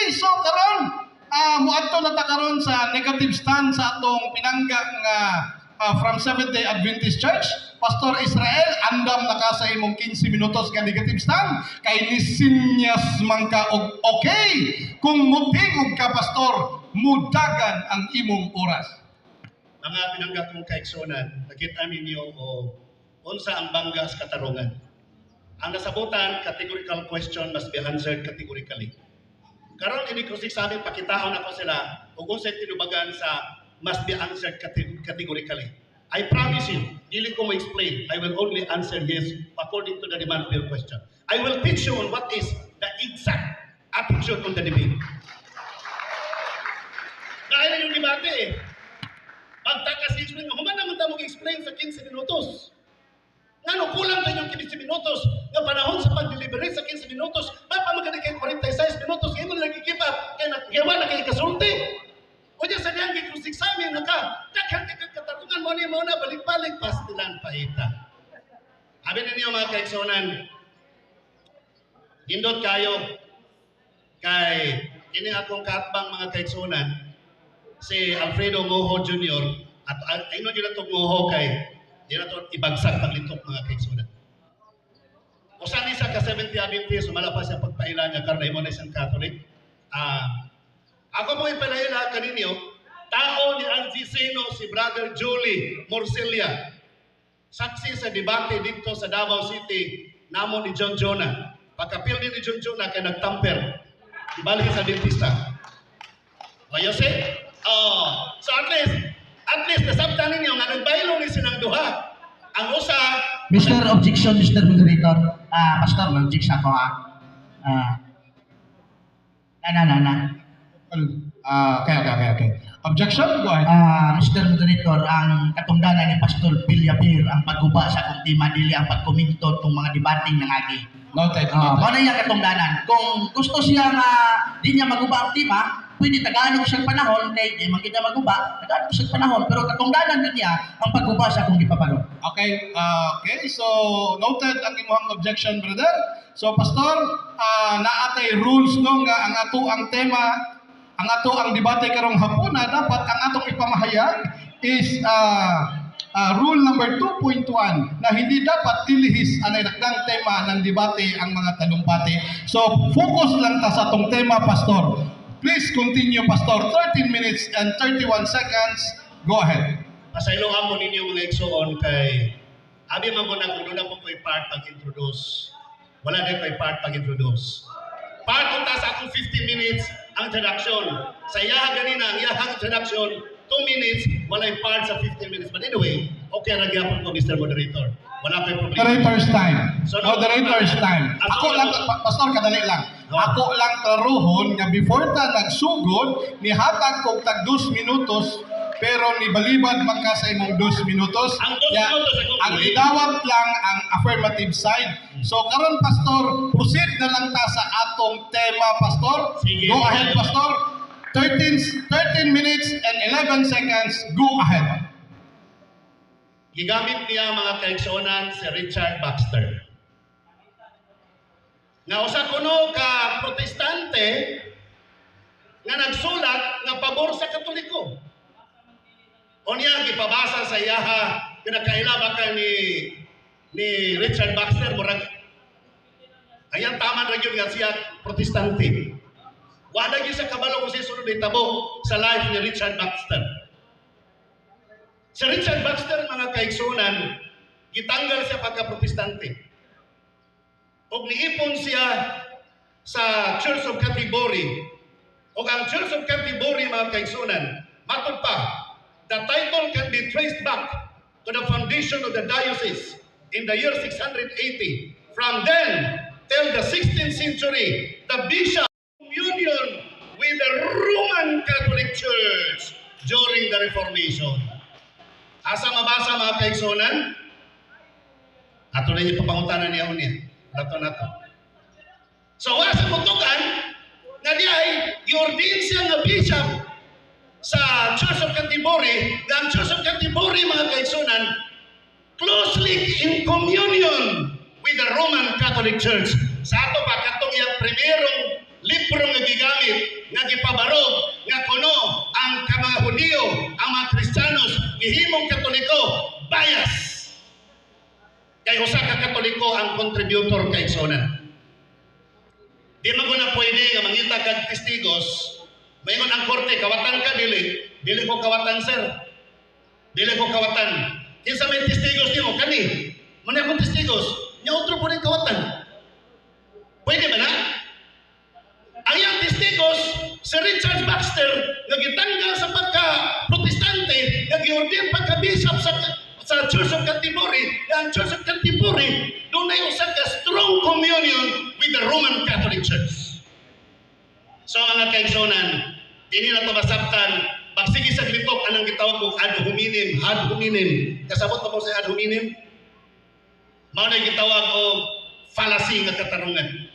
Okay, so karon muadto na ta karon sa negative stand sa atong pinangga nga from Seventh Day Adventist Church. Pastor Israel, andam na ka sa imong 15 minutos nga negative stand kay nisinyas man ka og okay. Kung mutingog ka, pastor, mudagan ang imong oras. Mga pinangga kong kaigsuonan, nakita ninyo o unsa ang banggas katarungan. Ang nasabutan, categorical question must be answered categorically. Karon ini ko sabi, pakitaon ako sila ug unsay tinubagan sa must be answered categorically. I promise you, dili ko mo-explain. I will only answer yes according to the demand of your question. I will teach you on what is the exact attitude on the debate. Dahil yung debate eh. Pagtakas explain, human naman ta mo explain sa 15 minutos. Ngano kulang ta yung 15 minutos nga panahon sa pag-deliberate sa 15 minutos, pa magani kay 46 minutos imo lang gi-give up kay naggawa na kay kasulti. Unya sa diyang gi-cross-examine na ka, daghan kay katarungan mo ni mo na balik-balik pastilan paita. Abi ninyo, mga kaigsuonan, nindot kayo kay kini akong kaatbang, mga kaigsuonan, si Alfredo Ngoho Jr. At ayun yun itong Ngoho kay di na ito ibagsak paglitok, mga kaigsuonan. Usa ni sa ka 70 Adventist, sumala pa siya pagpaila niya karon mo na isang Catholic. Ako po ipalaila kaninyo, tao ni RG Seno si Brother Julie Morcilia. Saksi sa debate dito sa Davao City namo ni John Jonah. Pagkapildi ni John Jonah kay nagtamper. Ibalik sa dentista. O, you see? Oh, so at least nasabtan ninyo nga nagbaylo ni silang duha. Ang usa, Mr. Objection, Mr. Moderator. Pastor, may objection ako ah. Na, na, na, na. Okay. Objection? Go ahead. Mr. Moderator, ang katungdanan ni Pastor Villapir ang pagguba sa akong tema, dili ang pagkomento tong mga debating nangagi. Noted. Mao Noted. na iyang katungdanan. Kung gusto siya nga di niya maguba ang tema, pwede tagaan ko siyang panahon kay di man kita maguba, tagaan ko siyang panahon. Pero katungdanan din niya ang pagguba sa akong gipabalo. Okay. So noted ang imong objection, brother. So pastor, naatay rules no nga ang ato ang tema, ang ato ang debate karong hapuna, dapat ang atong ipamahayag is rule number 2.1 na hindi dapat tilihis anay nakdang tema ng debate ang mga talumpati. So focus lang ta sa atong tema, pastor. Please continue, pastor. 13 minutes and 31 seconds. Go ahead. Pasayloan mo ninyo, mga igsoon, kay abi man ko na kung na po ko'y part pag-introduce. Wala din ko'y part pag-introduce. Part unta sa akong 15 minutes ang introduction. Sa iyaha ganina, ang iyahang introduction, 2 minutes, walay part sa 15 minutes. But anyway, okay ra gyapon ko, Mr. Moderator. Wala ko'y problema. Moderator's time. So, no, Moderator's time. Ako lang, Pastor, kadali lang. No. Ako lang klarohon nga before ta nagsugod, nihatag kog tag 2 minutos, pero nibalibad man ka sa imong 2 minutos. Ang 2 Ya, minutos akong ang tuloy. idawat lang ang affirmative side. So karon, Pastor, proceed na lang ta sa atong tema, Pastor. Sige. Go ahead, Pastor. 13, 13 minutes and 11 seconds. Go ahead. Gigamit niya, mga kaigsuonan, si Richard Baxter. Nga usa kuno ka protestante nga nagsulat nga pabor sa Katoliko. O niya gipabasa sa iyaha kinakaila ba ka ni Richard Baxter, murag ayan tama ra gyud nga siya protestante. Wala gyud sa kabalo kung siya sunod tabo sa life ni Richard Baxter. Si Richard Baxter, mga kaigsuonan, gitanggal siya pagka-protestante. Og niipon siya sa Church of Canterbury. Og ang Church of Canterbury, mga kaigsuonan, matod pa, the title can be traced back to the foundation of the diocese in the year 680. From then till the 16th century, the bishop communion with the Roman Catholic Church during the Reformation. Asa mabasa, mga kaigsuonan? Ato na yung papangutanan niya unya. Nato nato. So wala sa mutukan nga di ay gi-ordain siya nga bishop sa Church of Canterbury, nga ang Church of Canterbury, mga kaigsuonan, closely in communion with the Roman Catholic Church. Sa ato pa katong iyang primerong Libro nga gigamit, nga gipabarog, nga kuno ang mga Hudiyo, ang mga Kristiyanos, gihimong Katoliko, bias. Kay usa ka Katoliko ang contributor, kaigsuonan. Di man ko na pwede nga mangita kag testigos, maingon ang korte, "Kawatan ka, dili?" "Dili ko kawatan, sir. Dili ko kawatan." "Kinsa may testigos nimo?" "Kani. Mao na akong testigos." Nya otro po rin kawatan. Pwede ba na? Ang iyang testigos, si Richard Baxter, nga gitanggal sa pagka-protestante, nga giordin pagka-bishop sa Church of Canterbury, nga ang Church of Canterbury, dunay usa ka strong communion with the Roman Catholic Church. So mga kaigsuonan, dini na to masabtan, pagsige sa litok anang gitawag og ad hominem, ad hominem. Kasabot na mo sa ad hominem? Mao na gitawag og fallacy nga katarungan.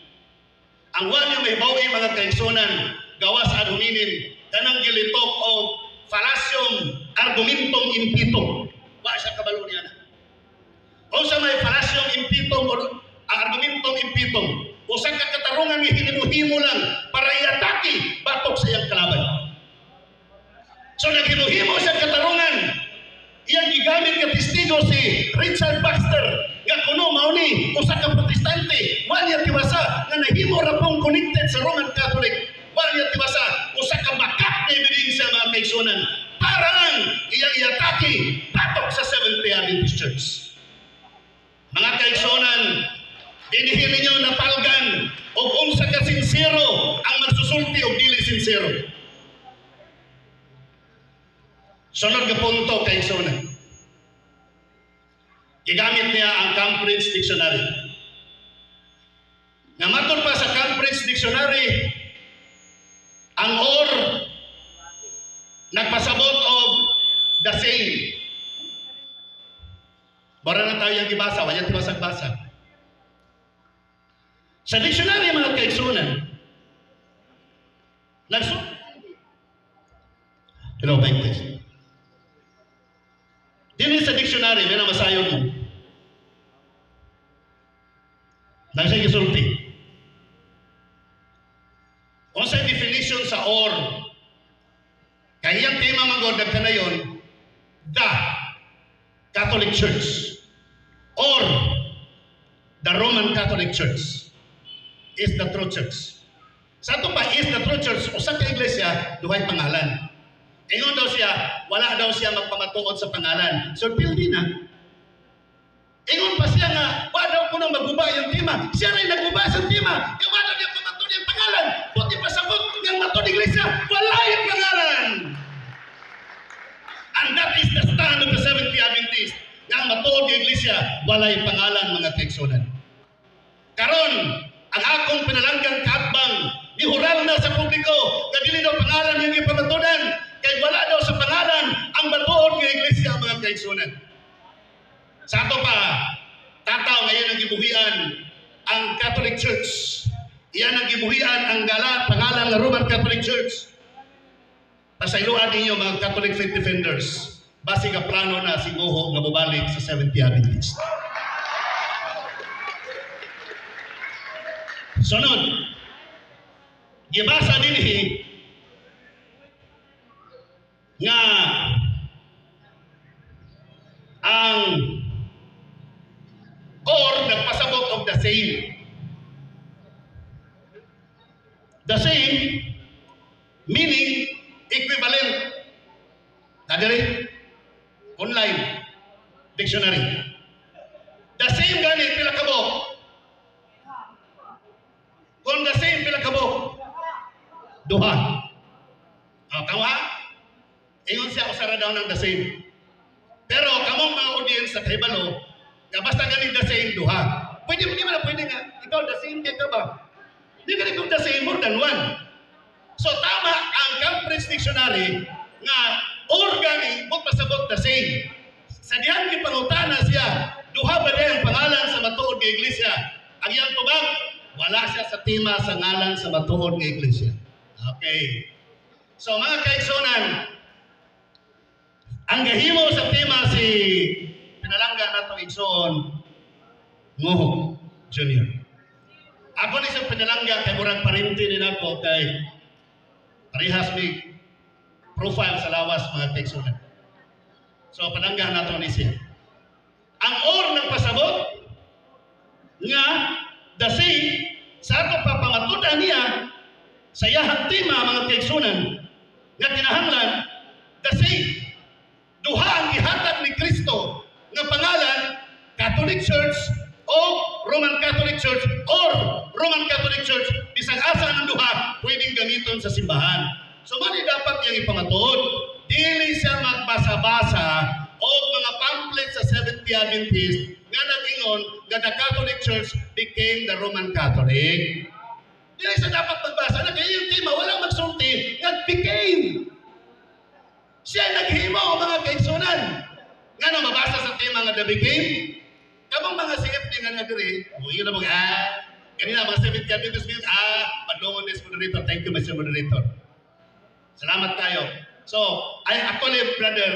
Ang wa niyo mahibaw-i, mga kaigsuonan, gawas ad hominem, kanang gilitok og fallacium argumentum impitum. Wa siya kabalo niya na. Unsa may fallacium impitum or argumentum impitum? Usa ka katarungan nga hinimo-himo lang para iatake batok sa iyang kalaban. So naghimo-himo siya katarungan. Iyang gigamit nga testigo si Richard Baxter nga kuno mao ni usa ka protestante, wa niya tiwasa nga nahimo ra pong connected sa Roman Catholic. Wa niya tiwasa usa ka makak na ebidensya, mga kaigsuonan, para lang iyang iatake batok sa Seventh-day Adventist Church. Mga kaigsuonan, dinhi ninyo napalgan og unsa ka sinsero ang magsusulti og dili sinsero. Sunod nga punto, kaigsuonan. Gigamit niya ang Cambridge Dictionary. Nga matod pa sa Cambridge Dictionary, ang or nagpasabot og the same. Bara na tayo yung gibasa, wala tiwasag basa. Sa dictionary, mga kaigsuonan, nagsu Hello, mic test. Dili sa dictionary, may namasayon mo. Nang siya gisulti. Unsay definition sa or? Kay iyang tema man gud nagkanayon, the Catholic Church or the Roman Catholic Church is the true church. Sa ato pa, is the true church, usa ka iglesia, duhay pangalan. Ingon daw siya, wala daw siya magpamatuod sa pangalan. So, pildi na. Ingon pa siya nga, wala daw kuno maguba yung tema. Siya rin naguba sa tema. Kaya wala daw niya pamatuod yung pangalan. Buti pasabot ng matod iglesia, wala yung pangalan. And that is the stand of the Seventh-day Adventist. Nga ang matuod nga iglesia, wala yung pangalan, mga kaigsuonan. Karon, ang akong pinalanggang kaatbang, nihural na sa publiko, nga dili daw pangalan yung ipamatudan, kay wala daw sa pangalan ang matuod nga iglesia, mga kaigsuonan. Sa ato pa, tataw ngayon ang gibuhian ang Catholic Church. Iyan ang gibuhian ang gala, pangalan ng Roman Catholic Church. Pasayloan ninyo, mga Catholic Faith Defenders, basi ka plano na si Goho nga mobalik sa Seventh-day Adventist. Sunod, gibasa dinhi nga ang or nagpasabot of the same. The same meaning equivalent. Nadiri? Online dictionary. The same gani pila kabok? Kung the same, pila kabok? Duha. Ah, tama? Ingon siya usara daw ng the same. Pero kamong mga audience sa kahibalo, nga basta gani the same, duha. Pwede mo, di man na pwede nga ikaw the same kay ka ba? Di ka kung the same, more than one. So tama ang Cambridge Dictionary nga or gani mo pasabot the same. Sa diyang gipangutana siya, duha ba ang pangalan sa matuod nga iglesia? Ang iyang tubag, wala siya sa tema sa ngalan sa matuod nga iglesia. Okay. So mga kaigsuonan, ang gahimo sa tema si pinalangga natong igsoon Ngoho Junior. Ako ni sa pinalangga kay murag parente ni nako kay parehas mi profile sa lawas, mga kaigsunan. So palangga nato ni siya. Ang or nagpasabot nga the same sa ato papamatudan niya sa iyahang tema, mga kaigsunan, nga kinahanglan the same. Duha ang gihatag ni Kristo nga pangalan, Catholic Church o Roman Catholic Church or Roman Catholic Church. Bisag asa ang duha, pwedeng gamiton sa simbahan. So mao ni dapat niyang ipamatuod. Dili siya magbasa-basa o mga pamphlet sa Seventh-day Adventist nga nag-ingon nga the Catholic Church became the Roman Catholic. Dili siya dapat magbasa na kaya yung tema walang magsulti nga became. Siya naghimo, mga kaigsunan. Nga no mabasa sa tema nga the became, kamong mga CFD nga nga diri, mo yun na mo kanina mga Seventh Adventist, padlongon this moderator. Thank you, Mr. Moderator. Salamat kayo. So, ay actually, brother,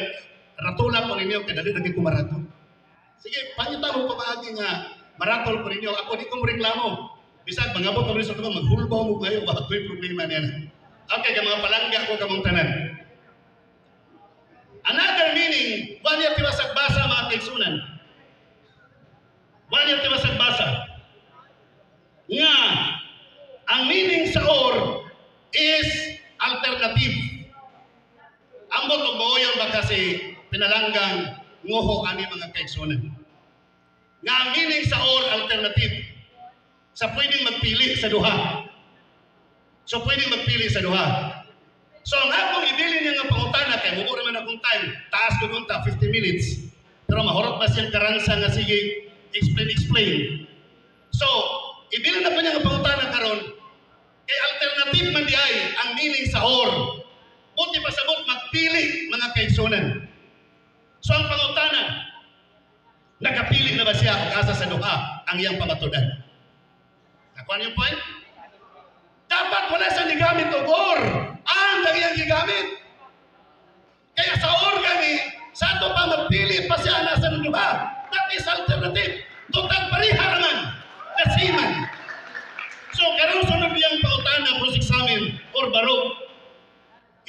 ratula po ninyo kay dali lagi ko marato. Sige, pangita mo pamaagi nga maratol po ninyo. Ako di ko mo reklamo. Bisag mangabot kami sa tubang maghulbaw mo kayo, wa ko'y problema niyan. Okay, kay mga palangga ko kamong tanan. Another meaning, wa niya tiwasag basa, mga kaigsunan. Wa niya tiwasag basa nga ang meaning sa or is alternative. Ambot og maoyon ba kasi pinalanggang nguho ani, mga kaigsunan. Nga ang meaning sa or alternative. Sa pwedeng magpili sa duha. So pwedeng magpili sa duha. So ang akong ibilin niya nga pangutana kay mubo naman akong time, taas ko unta 50 minutes. Pero mahurot ba siyang karansa nga sige explain explain. So, ibilin na ko niya nga pangutana karon kay alternative man di ay ang meaning sa or. Buti pasabot magpili, mga kaigsunan. So ang pangutana, nakapili na ba siya og asa sa duha ang iyang pamatudan? Nakuha niyo yung point? Dapat wala siyang gigamit og or. Ang iyang gigamit. Kaya sa or gani, sa ato pa magpili pa siya nasa duha. That is alternative. Total pareha naman. Kasiman. So karon sunod niyang pangutana, cross-examine or barog.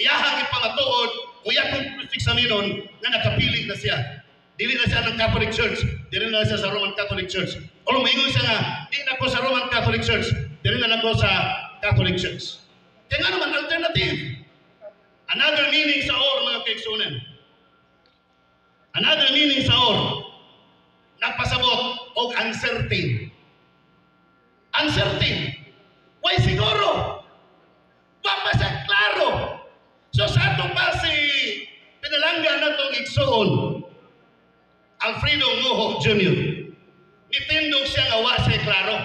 Iyahang ipamatuod o iyang cross-examinon nga nakapili na siya. Dili na siya ng Catholic Church, dili na siya sa Roman Catholic Church. O moingon siya nga, di na ko sa Roman Catholic Church, dili na lang ko sa Catholic Church. Kaya nga naman, alternative. Another meaning sa or, mga kaigsunan. Another meaning sa or, nagpasabot og uncertain. Uncertain. Why siguro? Wa pa siya klaro. So sa ato pa si pinalangga natong igsuon, Alfredo Ngoho Jr. Nitindog siya nga wa siya klaro.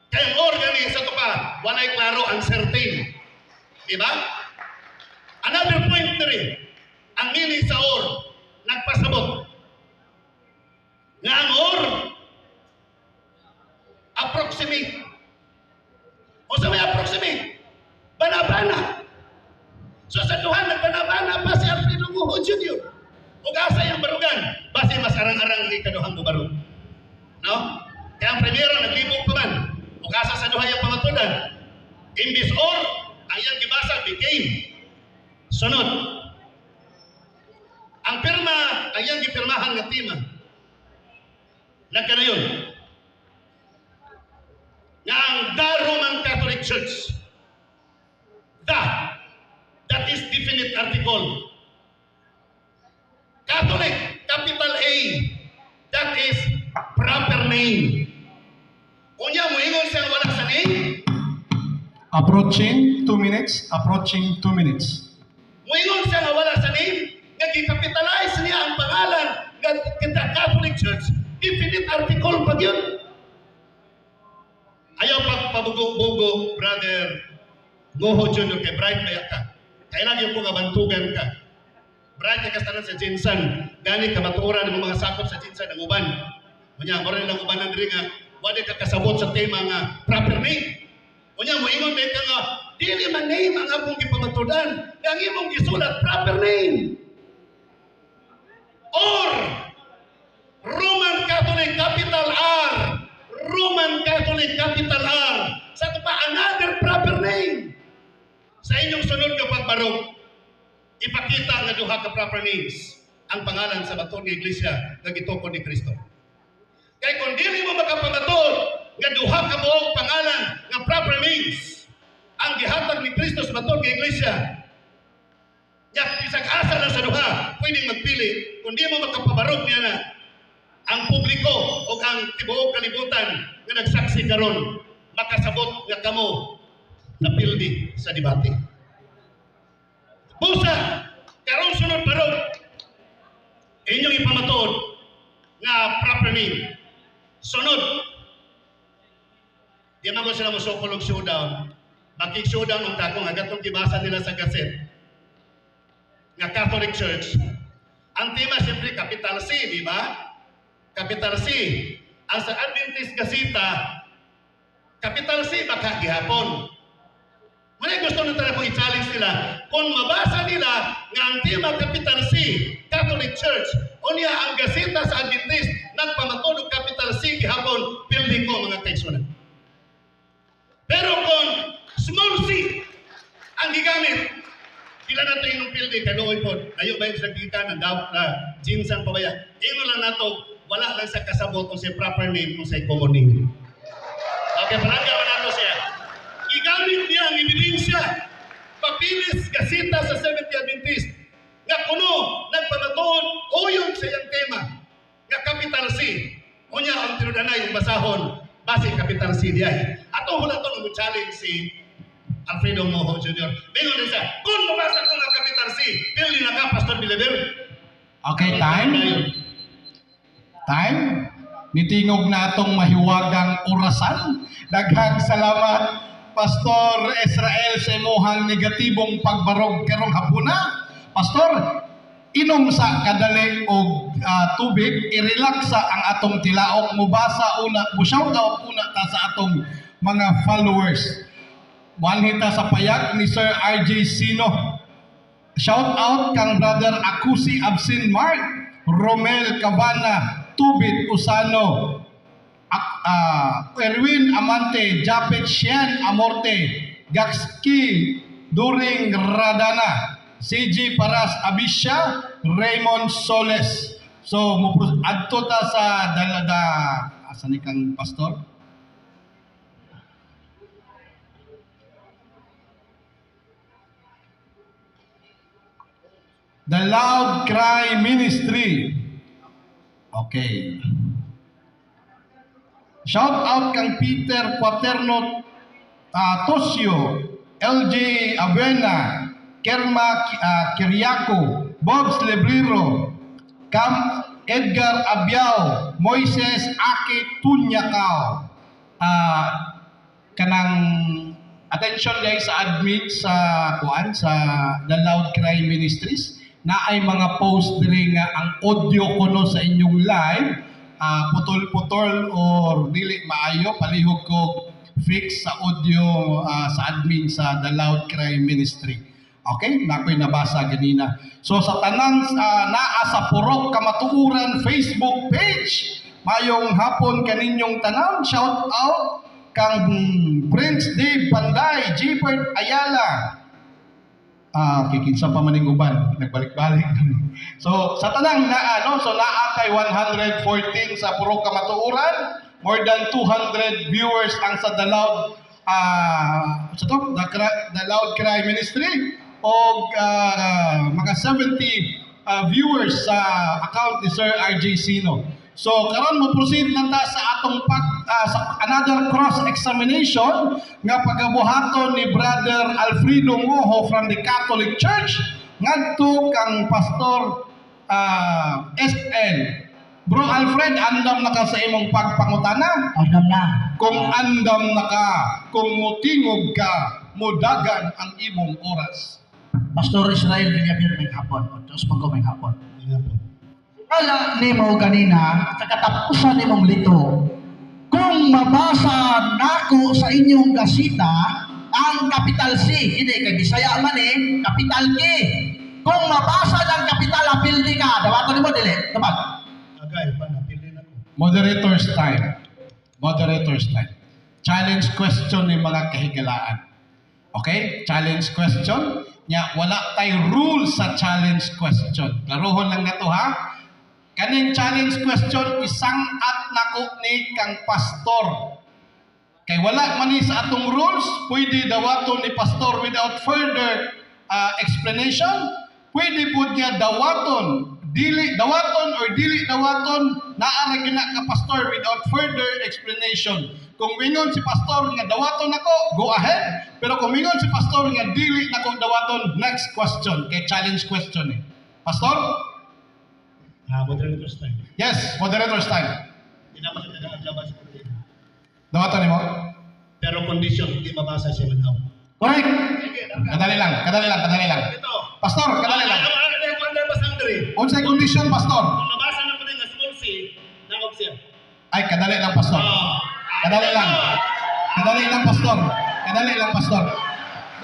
Kaya ang or gani sa to pa, walay klaro, uncertain. Di ba? Another point na rin, ang meaning sa or, nagpasabot nga ang or, approximate. O sa may approximate, banabana. So sa duha, nagbanabana pa si Alfredo Nguho Jr. Ug asa yung barugan, base mas arang-arang ang ikaduhang mubarog. No? Kaya ang primero, naglibog pa man. Ug asa sa duha yung pamatudan. Imbis or, ang iyang gibasa, became. Sunod. Ang pirma, ang iyang gipirmahan nga tema. Nagkanayon nga ang the Roman Catholic Church, the, that is definite article. Catholic, capital A, that is proper name. Unya, muingon siya wala sa name. Approaching 2 minutes, approaching 2 minutes. Muingon siya nga wala sa name, nga gi-capitalize niya ang pangalan nga the Catholic Church, definite article pag yun. Ayaw pagpabugo-bugo, brother Goho Jr., kay bright baya ka. Kailangan yung nga bantugan ka. Bright ka kastanan sa GenSan. Gani ka matuoran ng mga sakop sa GenSan ang uban. Unya, mura nilang ubanan diri nga wala ka kasabot sa tema nga proper name. Unya, moingon din ka nga dili man name ang akong gipamatudan. Nga ang imong gisulat proper name. Or Roman Catholic, capital R. Roman Catholic, capital R. Sa ato pa, another proper name. Sa inyong sunod nga pagbarog, ipakita nga duha ka proper names ang pangalan sa batuod nga iglesia nga gitukod ni Kristo. Kay kung dili mo makapamatuod nga duha ka buok pangalan nga proper names ang gihatag ni Kristo sa batuod nga iglesia, nya bisag asa lang sa duha pwedeng magpili, kung di mo makapabarog niya na ang publiko o ang tibuok kalibutan nga nagsaksi karon makasabot nga kamo napildi sa debate. Busa, karong sunod barog, inyong ipamatuod nga proper name. Sunod, di man ko sila mosukol og showdown. Makig-showdown unta ko nga gatong gibasa nila sa gazette nga Catholic Church. Ang tema siyempre capital C, di ba? Capital C. Ang sa Adventist Gazeta, capital C baka gihapon. Muna gusto na talaga kong i-challenge nila. Kung mabasa nila nga ang tema capital C, Catholic Church, unya ang Gazeta sa Adventist, nagpamatuod og capital C gihapon, pildi ko, mga kaigsuonan. Pero kung small c ang gigamit, pila na ito yung pildi, kaluoy po. Ayo ba yung sa gikan, ang dawat na jinsan pa ba yan? Ino lang nato, wala lang sa kasabot kung sa proper name, kung sa common name. Okay, palangga pa nato siya. Gigamit niya ang ebidensya, papilis Gazeta sa Seventh Adventist, nga kuno nagpamatuod uyon sa iyang tema, nga capital C. Unya ang tinudanay yung basahon, base capital C diay. Ato hula to nung challenge si Alfredo Moho Jr. Bingon din siya, kung mabasa ko nga capital C, pili na ka, Pastor Biliber. Okay, time? Time? Nitingog na atong mahiwagang orasan. Daghang salamat, Pastor Israel, sa imuhang negatibong pagbarog karong hapuna. Pastor, inom sa kadali og tubig, i-relax sa ang atong tilaok, mubasa una, mo-shout out una ta sa atong mga followers. Wanhita sa payag ni Sir RJ Sino. Shout out kang Brother Akusi Absin Mark, Romel Cabana, Tubit Usano, Erwin Amante, Japet Shen Amorte, Gaxki During Radana, CG Paras Abisha, Raymond Soles. So, adto ta sa dalada, asa ni kang pastor? The Loud Cry Ministry. Okay. Shout out kang Peter Quaterno Tosio, LJ Avena, Kerma Kiriaco, Bobs Lebrero, Cam Edgar Abiao, Moises Ake Tunyakaw. Kanang attention guys sa admin sa kuan sa The Loud Cry Ministries na ay mga post diri nga ang audio kuno sa inyong live putol-putol or dili maayo, palihog ko fix sa audio sa admin sa The Loud Cry Ministry. Okay, nakoy nabasa ganina. So sa tanang naa sa Purok Kamatuoran Facebook page, mayong hapon kaninyong tanan. Shout out kang Prince Dave Panday, Gilbert Ayala. Kikinsa pa maning uban, nagbalik-balik. So sa tanang naa no, so naa kay 114 sa Purok Kamatuoran, more than 200 viewers ang sa The Loud sa to, The Loud Cry Ministry og mga 70 viewers sa account ni Sir RJ Sino. So karon mo proceed na ta sa atong sa another cross examination nga pagabuhaton ni Brother Alfredo Moho from the Catholic Church ngadto kang Pastor SL. Bro Alfred, andam na ka sa imong pagpangutana? Andam na. Kung andam na ka, kung mutingog ka, mudagan ang imong oras. Pastor Israel Villamir, may hapon. O Diyos mo may hapon. Kala nimo ganina, sa katapusan nimong lito, kung mabasa nako sa inyong gasita ang capital C, hindi kay Bisaya man capital K. Kung mabasa ng capital, apildi ka. Dawaton nimo dili. Tabag. Agay, pa napili na ko. Moderator's time. Moderator's time. Challenge question ni, mga kahigalaan. Okay? Challenge question. Nya, wala tay rule sa challenge question. Klarohon lang nato ha. Kaning challenge question, isang at nako ni kang pastor. Kay wala man ni sa atong rules, pwede dawaton ni pastor without further explanation. Pwede pud niya dawaton, dili dawaton or dili dawaton, naa ra gina ka pastor without further explanation. Kung mingon si pastor nga dawaton nako, go ahead. Pero kung mingon si pastor nga dili nako dawaton, next question. Kay challenge question eh. Pastor? Ah, moderator's time. Yes, moderator's time. Hindi na makakagaabas ko rin. Dawaton nimo? Pero condition, hindi mabasa siya man. Correct. Sige, darga. Kadali lang, kadali lang, kadali lang. Ito. Pastor, kadali lang. Ang ang ang ang diri. Unsay condition, pastor? Kung mabasa na ko din nga small c, naog siya. Ay, kadali lang, pastor. Ah. Kadali lang. Kadali lang, pastor. Kadali lang, pastor.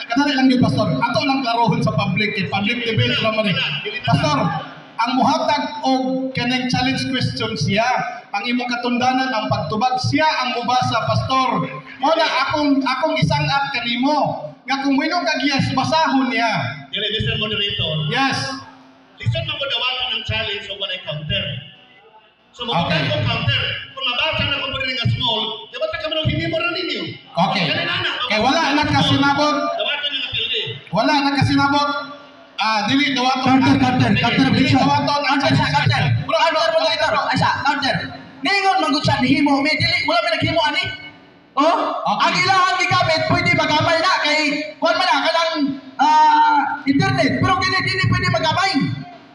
Kadali lang yun, pastor. Ato lang klarohon sa public. Eh. Public debate naman eh. Pastor, ang muhatag og kanang challenge question siya. Ang imong katundanan, ang pagtubag, siya ang mubasa, pastor. Mao na akong isang at kanimo. Nga kung moingon kag yes, basahon niya. Dili, Mr. Moderator. Yes. Lisod man ko dawatan ng challenge o walay counter. So mo ko counter. Kung mabasa na ko diri nga small, di ba ta ka man hindi mo ra ninyo? Okay. Kani na na. Kay wala na kasinabot. Dawatan nga pildi. Wala na kasinabot. Ah, dili dawaton. Counter, counter, counter Dili objection. dawaton ang Counter sa counter. Bro, Counter, moderator. Ay sa counter. Ningon man gud siya nihimo mi dili wala mi naghimo ani. Oh, ang ilahang gigamit pwede magamay na kay kuan man na kanang internet, pero kini dili pwede magamay.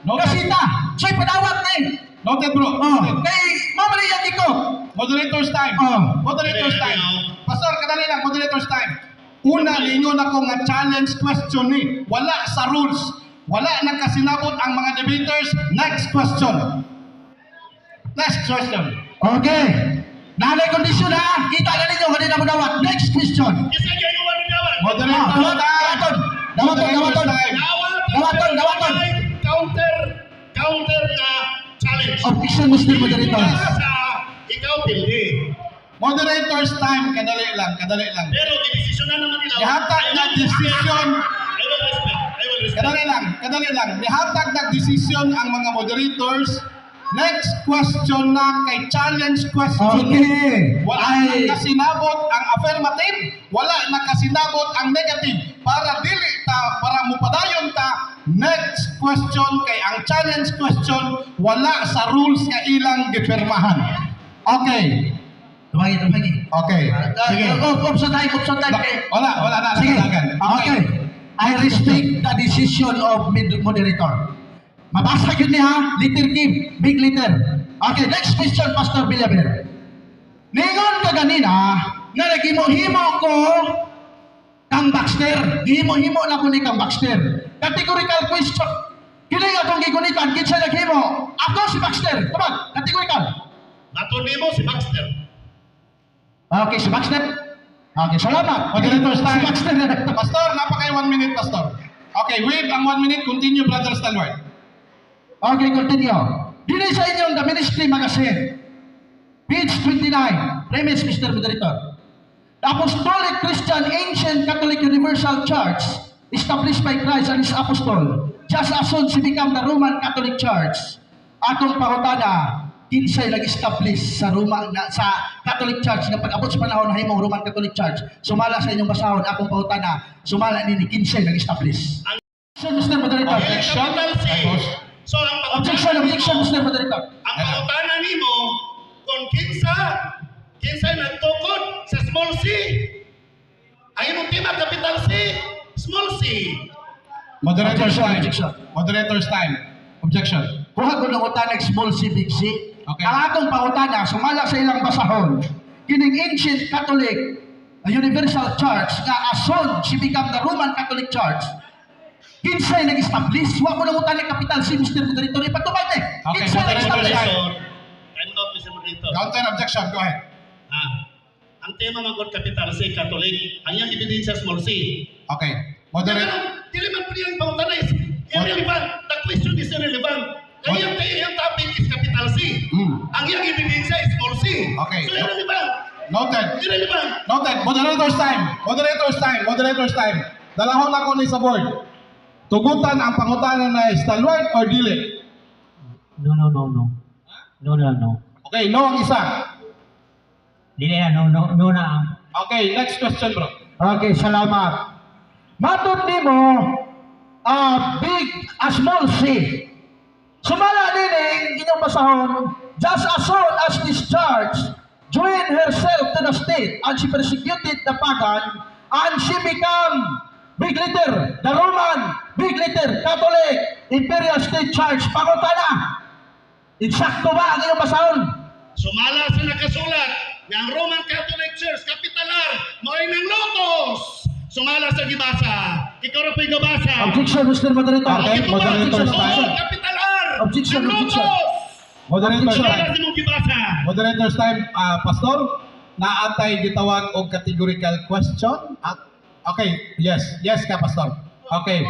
Noted. Kasita. So ipadawat ni. Noted, bro. Oh, Noted. kay mao man iyang iko. Moderator's time. Oh. Moderator's time. Pastor, kadali lang, moderator's time. Una, lingon ako nga challenge question ni. Wala sa rules. Wala na kasinabot ang mga debaters. Next question. Next question. Okay. Nanay kondisyon ha. Kita na ninyo kanina mo dawat. Next question. Isa gyud ko wala dawat. Moderator's Ah, time. dawaton. Dawaton, Moderator's dawaton. time. Dawat. Dawaton, dawaton. Counter counter nga challenge. Objection, Mr. Moderator. Sa ikaw pildi. Moderator's time. Kadali lang, kadali lang. Pero gidesisyon na naman nila. Gihatag na decision. I will respect. I will respect. Kadali lang, kadali lang. Nihatag na decision ang mga moderators. Next question na kay challenge question. Okay. Wala Ay. na kasinabot ang affirmative, wala na kasinabot ang negative. Para dili ta, para mupadayon ta, next question kay ang challenge question wala sa rules nga ilang gipirmahan. Okay. Tumagi, tumagi. Okay. Sige. Oh, option time, option time. Okay. Wala, wala na. Sige. Nakadagan. Okay. I respect the decision of moderator. Mabasa yun niya, letter K, big letter. Okay, next question, Pastor Villaver. Ningon ka ganina, nga naghimo-himo ko kang Baxter. Gihimo-himo na ko ni kang Baxter. Categorical question. Kini nga akong gigunitan, kinsa naghimo? Ako si Baxter. Tubag, categorical. Matod nimo si Baxter. Okay, si Baxter. Okay, salamat. Moderator's time. Si Baxter na. Pastor, napakay 1 minute, Pastor. Okay, wait ang 1 minute. Continue, Brother Stalwart. Okay, continue. Dili sa inyong The Ministry Magazine. Page 29. Premise, Mr. Moderator. The Apostolic Christian Ancient Catholic Universal Church, established by Christ and His Apostle, just as soon she become the Roman Catholic Church, atong pangutana, kinsay nag-establish sa Roma na, sa Catholic Church na pag-abot sa panahon na himong Roman Catholic Church, sumala sa inyong basahon akong pangutana, sumala nini kinsay nag-establish. Objection, Mr. Moderator. Objection. Capital C. Tapos? So ang pangutana Objection, objection, nimo- Mr. Moderator. Ang pangutana nimo kung kinsa nagtukod sa small c. Ang imong tema capital C, small c. Moderator's Objection, time. objection. Moderator's time. Objection. Kuha ko ng utanag small c, big C. Okay. Ang atong pangutana, sumala sa ilang basahon, kining Ancient Catholic Universal Church nga ason she become the Roman Catholic Church, kinsay nag-establish? Wa ko nang utanag capital C, Mr. Moderator. Ipatubag eh. Okay, Kinsay Moderator nag-establish? time. Time out, Mr. Moderator. Counter objection. Go ahead. Ah, ang tema man gud capital C Catholic, ang iyang ebidensya small c. Okay. Moderator. Dili man pwede ang pangutana is irrelevant. The question is irrelevant. Ang iyang topic is capital C. Ang iyang ebidensya is small c. Okay. So irrelevant. Noted. Irrelevant. Noted. Moderator's time. Moderator's time. Moderator's time. Dalahon ako ni sa board. Tugutan ang pangutana na stalwart or dili. No. No. Okay, no ang isa. Dili na, no na. Okay, next question, bro. Okay, salamat. Matod nimo, big, a small c. Sumala nining inyong basahon, just as soon as this church joined herself to the state and she persecuted the pagan and she become, big letter, the Roman, big letter, Catholic, Imperial State Church. Pangutana, insakto ba ang inyong basahon? Sumala sa nakasulat nga ang Roman Catholic Church, capital R, mao'y nang lotos. Sumala sa gibasa. Ikaw ra po'y gabasa. Objection, Mr. Moderator. Okay, moderator's Oo, time. capital R. Objection, Ang objection. lotos. Moderator's Sumala time. sa imong gibasa. Moderator's time, Pastor, naatay gitawag og categorical question. Okay, yes. Yes ka, Pastor. Okay.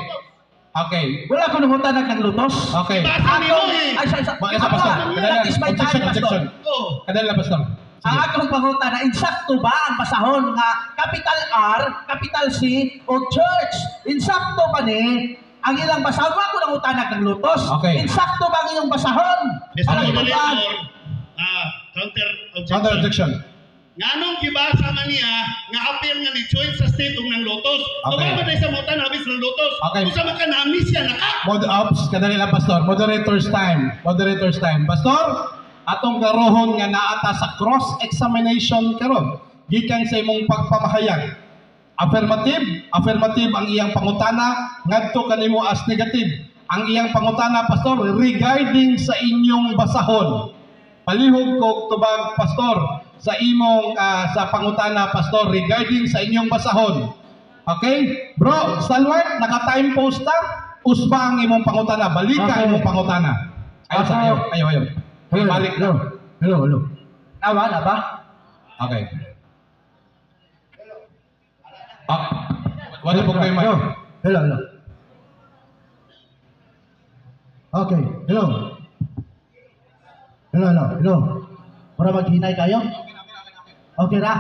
Okay. Wala ko nangutana ng lutos. Okay. Basa nimo eh. Ay, sa. Ba, isa, Pastor. That is my Objection, time, Pastor. objection. Oh. Kadala, Pastor. Ang Sige. akong pangutana, insakto ba ang basahon nga capital R, capital C o church? Insakto ba ni ang ilang basahon? Wa ko nangutana ng lutos. Okay. Insakto ba ang inyong basahon? Mr. Para Moderator, ituban. Counter objection. Counter objection. Nganong gibasa man niya nga apil nga ni join sa state ug nang lotos. Okay. Okay. Ba sa mota nabis ng lotos? Okay. Usa man ka naamis siya naka. Mod ops, kadali lang, Pastor. Moderator's time. Moderator's time. Pastor, atong garohon nga naata sa cross-examination karon gikan sa imong pagpamahayag. Affirmative, affirmative ang iyang pangutana ngadto kanimo as negative. Ang iyang pangutana, Pastor, regarding sa inyong basahon. Palihog ko tubag, Pastor, sa imong sa pangutana, Pastor, regarding sa inyong basahon. Okay? Bro, Stalwart, naka-time post ta. Usba ang imong pangutana. Balika ang imong pangutana. Ayo, sa ayo, ayo, ayo. Balik na. Hello, hello. Nawa na ba? Okay. Ah, wala po kayo mic. Hello, hello, hello. Okay, hello. Hello, hello, hello. Para maghinay kayo? Okay ra?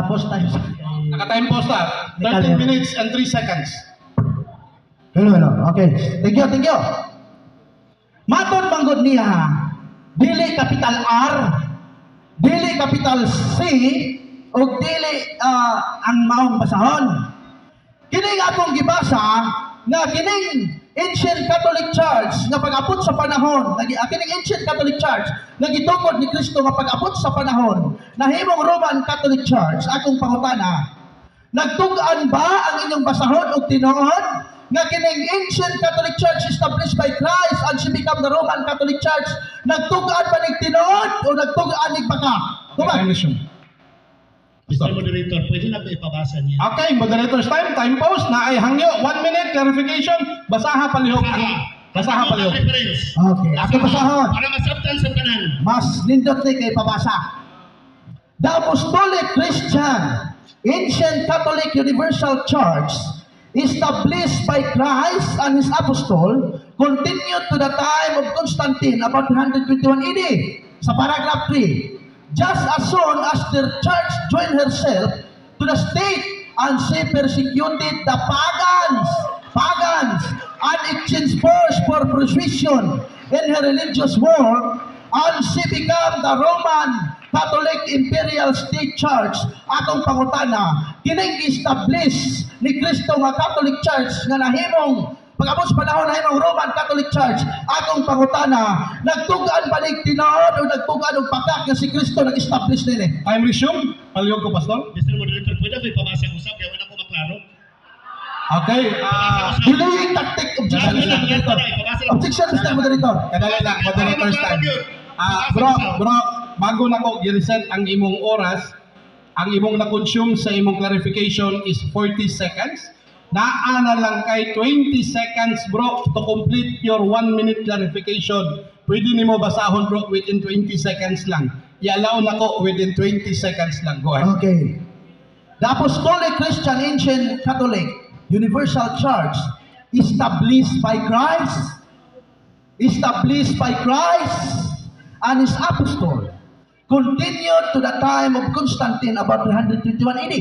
Post tayo sa. Naka-time post ta. 13 minutes and 3 seconds. Hello, hello. Okay. Thank you, thank you. Matod manggod niya, dili capital R, dili capital C, o dili ang maong basahon. Kini nga atong gibasa nga kining Ancient Catholic Church nga pag-abot sa panahon, kining Ancient Catholic Church nga gitukod ni Kristo nga pag-abot sa panahon nahimong Roman Catholic Church, akong pangutana, nagtug-an ba ang inyong basahon og tinuod nga kining Ancient Catholic Church established by Christ and she become the Roman Catholic Church, nagtug-an ba nig tinuod o nagtug-an nig baka? Okay, Tubag. time resume. Mr. Moderator, pwede na ba ipabasa niya? Okay, moderator's time, time post na ay hangyo. 1 minute clarification. Basaha palihog. Basaha palihog. Reference. Okay, ako basahon. Para masabtan sa tanan. Mas nindot ni kay pabasa. The Apostolic Christian Ancient Catholic Universal Church established by Christ and His Apostle continued to the time of Constantine about 121 AD. Sa paragraph 3, just as soon as the church joined herself to the state and she persecuted the pagans and exchanged force for persuasion in her religious work, and she became the Roman Catholic Imperial State Church. Atong pangutana, kining establish ni Kristo nga Catholic Church nga nahimong pag-abot sa panahon nahimong Roman Catholic Church, akong pangutana, nagtug-an ba nig tinuod o nagtug-an og pakak nga si Kristo nag-establish nini? Time resume. Palihog ko, Pastor. Mr. Moderator, pwede ba ipabasa usab kaya wala ko maklaro? Okay. Delaying tactic. Objection, Mr. Moderator. Objection, Mr. Moderator. Kadali lang, moderator's time. Bro, bro, bago na ko gi-reset ang imong oras, ang imong na-consume sa imong clarification is 40 seconds. Naa na lang kay 20 seconds, bro, to complete your 1 minute clarification. Pwede nimo basahon, bro, within 20 seconds lang. I-allow na ko within 20 seconds lang. Go ahead. Okay. The Apostolic Christian Ancient Catholic Universal Church established by Christ, established by Christ and His Apostle, continued to the time of Constantine, about 321 AD.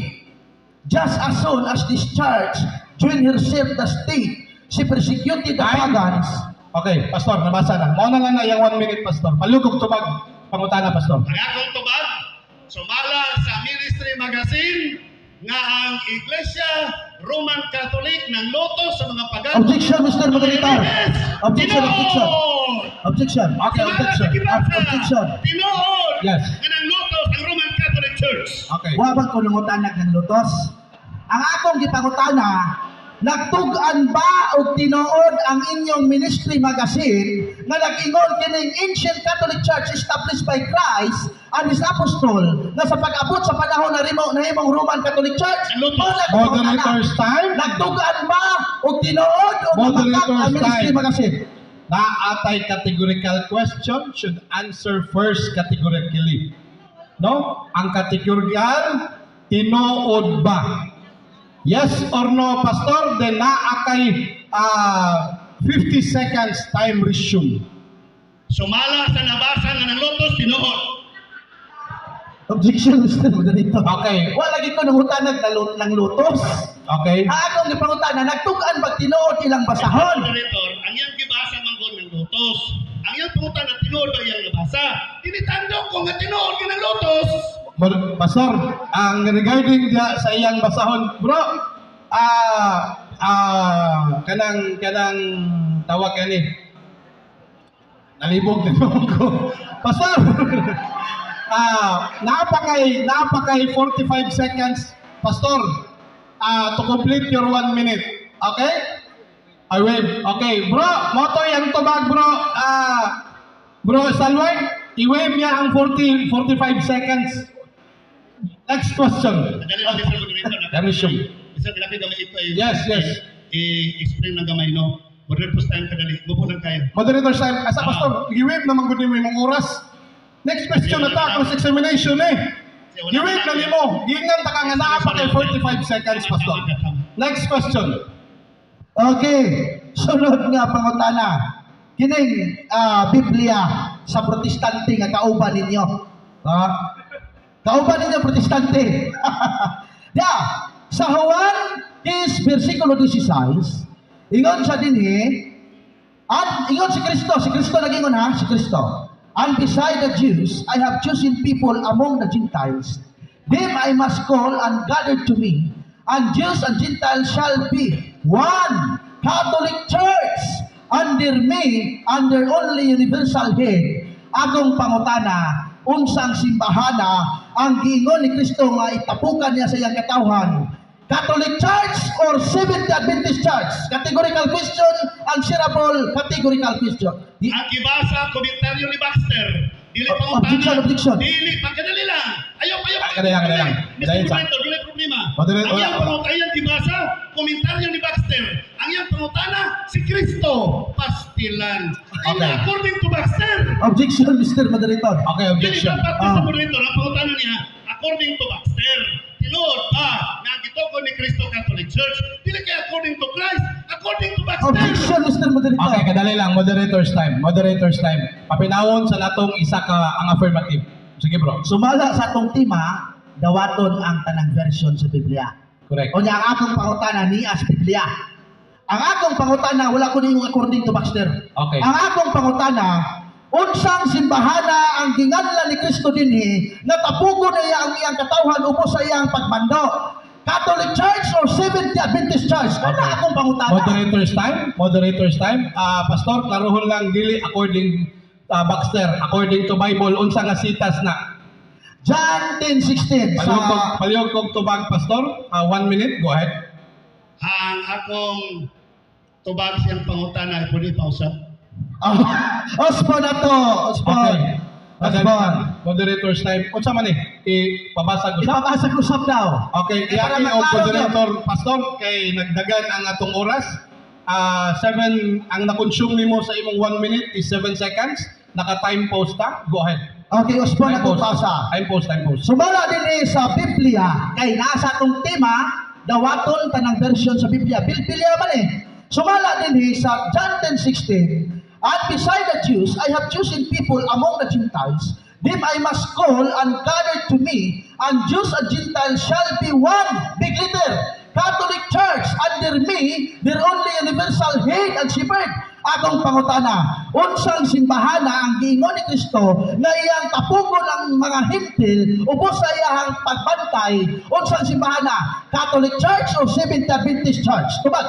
Just as soon as this church joined herself the state, she persecuted the Time. Pagans. Okay, Pastor, nabasa na. Mao na lang na yung 1 minute, Pastor. Palugog tubag, pangutana, Pastor. Ang akong tubag, sumala sa Ministry Magazine nga ang Iglesia Roman Catholic nanglutos sa mga pagano. Objection, Mr. Moderator. Yes! Objection, objection. Tinuod! Objection. Okay, Sumala objection. sa gibasa. Objection. Tinuod! Yes. Nga nanglutos ang Roman Catholic Church. Okay. Wa ba ko nangutanag ng lutos? Ang akong gipangutana, nagtug-an ba og tinuod ang inyong Ministry Magazine nga nag-ingon kining ancient Catholic Church established by Christ and His Apostle nga sa pag-abot sa panahon na rimo nahimong Roman Catholic Church? Ang lutos. Mao na akong pangutana. Moderator's time. Nagtug-an ba og tinuod o namakak Moderator's ang Ministry time. Magazine? Naatay categorical question should answer first categorically. No? Ang categorical, tinuod ba? Yes or no, Pastor? Then naa kay 50 seconds time resume. Sumala sa nabasa nga nanglutos, tinuod. Objection, Mr. Moderator. Okay. Wa lagi ko nangutanag ng lutos. Okay? Ang akong gipangutana, nagtug-an ba tinuod ilang basahon? Moderator, ang iyang gibasa manggol nanglutos. Ang iyang pangutana, tinuod ba iyang nabasa? Tinitandok ko nga tinuod nga nanglutos. Pastor, ang regarding diha sa iyang basahon, bro, kanang tawag kani. Nalibog din ko. Pastor, napakay 45 seconds, Pastor, to complete your 1 minute. Okay? I wave. Okay, bro, motoy ang tubag, bro. Bro, Salway, i-wave niya ang 40, 45 seconds. Next question. Dali lang, Mr. Moderator. Let me show you. Mr. Grabe gamay ito. Eh, Yes. I-explain lang gamay, no? Moderator's time kadali. Mubo lang kayo. Moderator time, asa, Pastor, i-wave naman gud nimo imong oras. Next question na ta, cross-examination eh. I-wave na nimo. Giingan ta ka nga naa pa kay 45 seconds, Pastor. Next question. Okay, sunod nga pangutana. Kining Biblia sa Protestante nga kauban ninyo. Ha? Kauban ninyo Protestante. Ya, sa Juan is versikulo 16, ingon sa dinhi, at ingon si Kristo nagingon ha, si Kristo. "And beside the Jews, I have chosen people among the Gentiles. Them I must call and gather to me. And Jews and Gentiles shall be one Catholic Church under me, under only universal head." Akong pangutana, unsang simbahana ang giingon ni Kristo nga itapukan niya sa iyang katawhan? Catholic Church or Seventh Adventist Church? Categorical question, answerable categorical question. Ang gibasa, komentaryo ni Baxter. Dili pangutana. Objection, objection. Dili, pagkadali lang. Ayaw, ayaw. Ah, kadali lang, kadali lang. Mr. Dahil Moderator, dili problema. Moderator, Ang iyang wala, wala. pangutana, ang gibasa, komentaryo ni Baxter. Ang iyang pangutana, si Kristo, pastilan. And according to Baxter, Objection, Mr. Moderator. Okay, dili objection. dapat, Ah. Mr. Moderator, ang pangutana niya, according to Baxter, tinuod ba nga ang gituon ni Kristo Catholic Church? Dili kay according to Christ, according to Baxter. Objection, Mr. Moderator. Okay, kadali lang. Moderator's time. Moderator's time. Papinawon sa natong isa ka ang affirmative. Sige, bro. Sumala sa atong tema, dawaton ang tanang version sa Biblia. Correct. O niya, ang akong pangutana ni as Biblia. Ang akong pangutana, wala ko niyong according to Baxter. Okay. Ang akong pangutana, unsang simbahana ang ginganlan ni Kristo dinhi nga tapugon niya ang iyang katawhan ubos sa iyang pagmando? Catholic Church or Seventh Adventist Church? Kana akong pangutana. Moderator's time. Moderator's time. Pastor, klaruhon lang dili according Baxter, according to Bible, unsa nga sitas na? John 10:16 sa Palihog kog tubag, Pastor. 1 minute, go ahead. Ang akong tubag siyang pangutana, pwede pausap. Oh, Osborne na to. Osborne. Okay. Osborne. Moderator's time. Unsa man eh? Ipabasa ko sa. Ipabasa ko usap daw. Okay, Para iaki og maklaro. Moderator, Pastor, kay nagdagan ang atong oras. 7 ang na-consume nimo sa imong 1 minute is 7 seconds. Naka-time pause ta. Go ahead. Okay, Osborne Time ako pause. pausa. Time pause, time pause. Sumala din eh sa Biblia, kay nasa atong tema, dawaton tanang version sa Biblia. Biblia man eh. Sumala din eh sa John 10:16, "And beside the Jews, I have chosen people among the Gentiles. Them I must call and gather to me, and Jews and Gentiles shall be one, big letter, Catholic Church under me, their only universal head and shepherd. Akong pangutana, unsang simbahana ang giingon ni Kristo nga iyang tapukon ang mga Hentil ubos sa iyang pagbantay? Unsang simbahana? Catholic Church o Seventh Adventist Church? Tubag.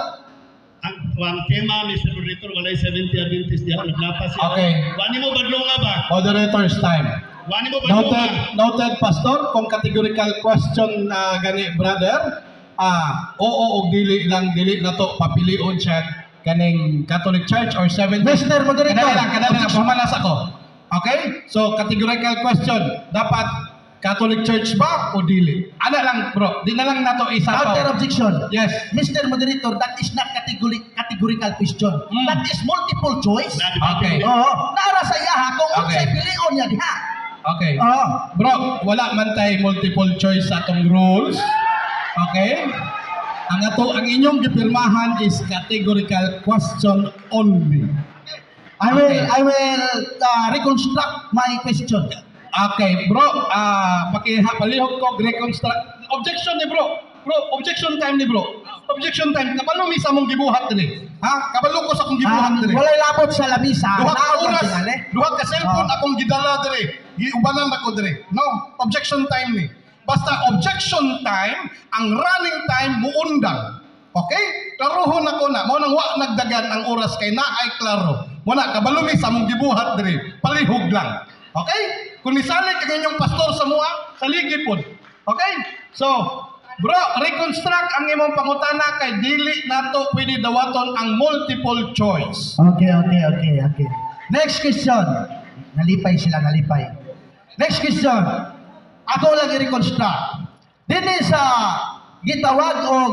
Ang tema, Mr. Moderator, walay 70 Adventist diha, naglapas siya. Okay. Wani mo badlonga ba? Moderator's time. Wani mo badlonga? Noted, noted, Pastor, kung categorical question na gani, brother, oo og dili lang, dili na to, papilion siya kaning Catholic Church or Seventh. Mr. Moderator. Kadali lang, pumanas ako. Okay? So, categorical question, dapat Catholic Church ba o dili? Ana lang, bro. Di na lang nato isa Counter pa. Objection. Yes. Mr. Moderator, that is not categorical question. That is multiple choice. Okay. Oo. Nara sa iyaha kung unsay pilion niya diha. Okay. Oo. Bro, wala man tay multiple choice sa atong rules. Okay? Ang ato ang inyong gipirmahan is categorical question only. I will reconstruct my question. Okay, bro, pakiha palihog ko reconstruct objection ni bro. Bro, objection time ni bro. Objection time. Kabalo mi sa mong gibuhat diri. Ha? Kabalo ko sa akong gibuhat diri. Walay labot sa lamisa. Duha ka Naog ang oras, tingali. duha ka cellphone Oh. akong gidala diri. Giubanan ako diri. No, objection time ni. Basta objection time, ang running time muundang. Okay? Klarohon ako na. Mao nang wa nagdagan ang oras kay naay klaro. Mo na kabalo mi sa mong gibuhat diri. Palihog lang. Okay? Kung nisalig ang inyong pastor sa mua, saligi pod. Okay? So, bro, reconstruct ang imong pangutana kay dili nato pwede dawaton ang multiple choice. Okay. Next question. Nalipay sila, nalipay. Next question. Ako lang i-reconstruct. Dinhi sa gitawag og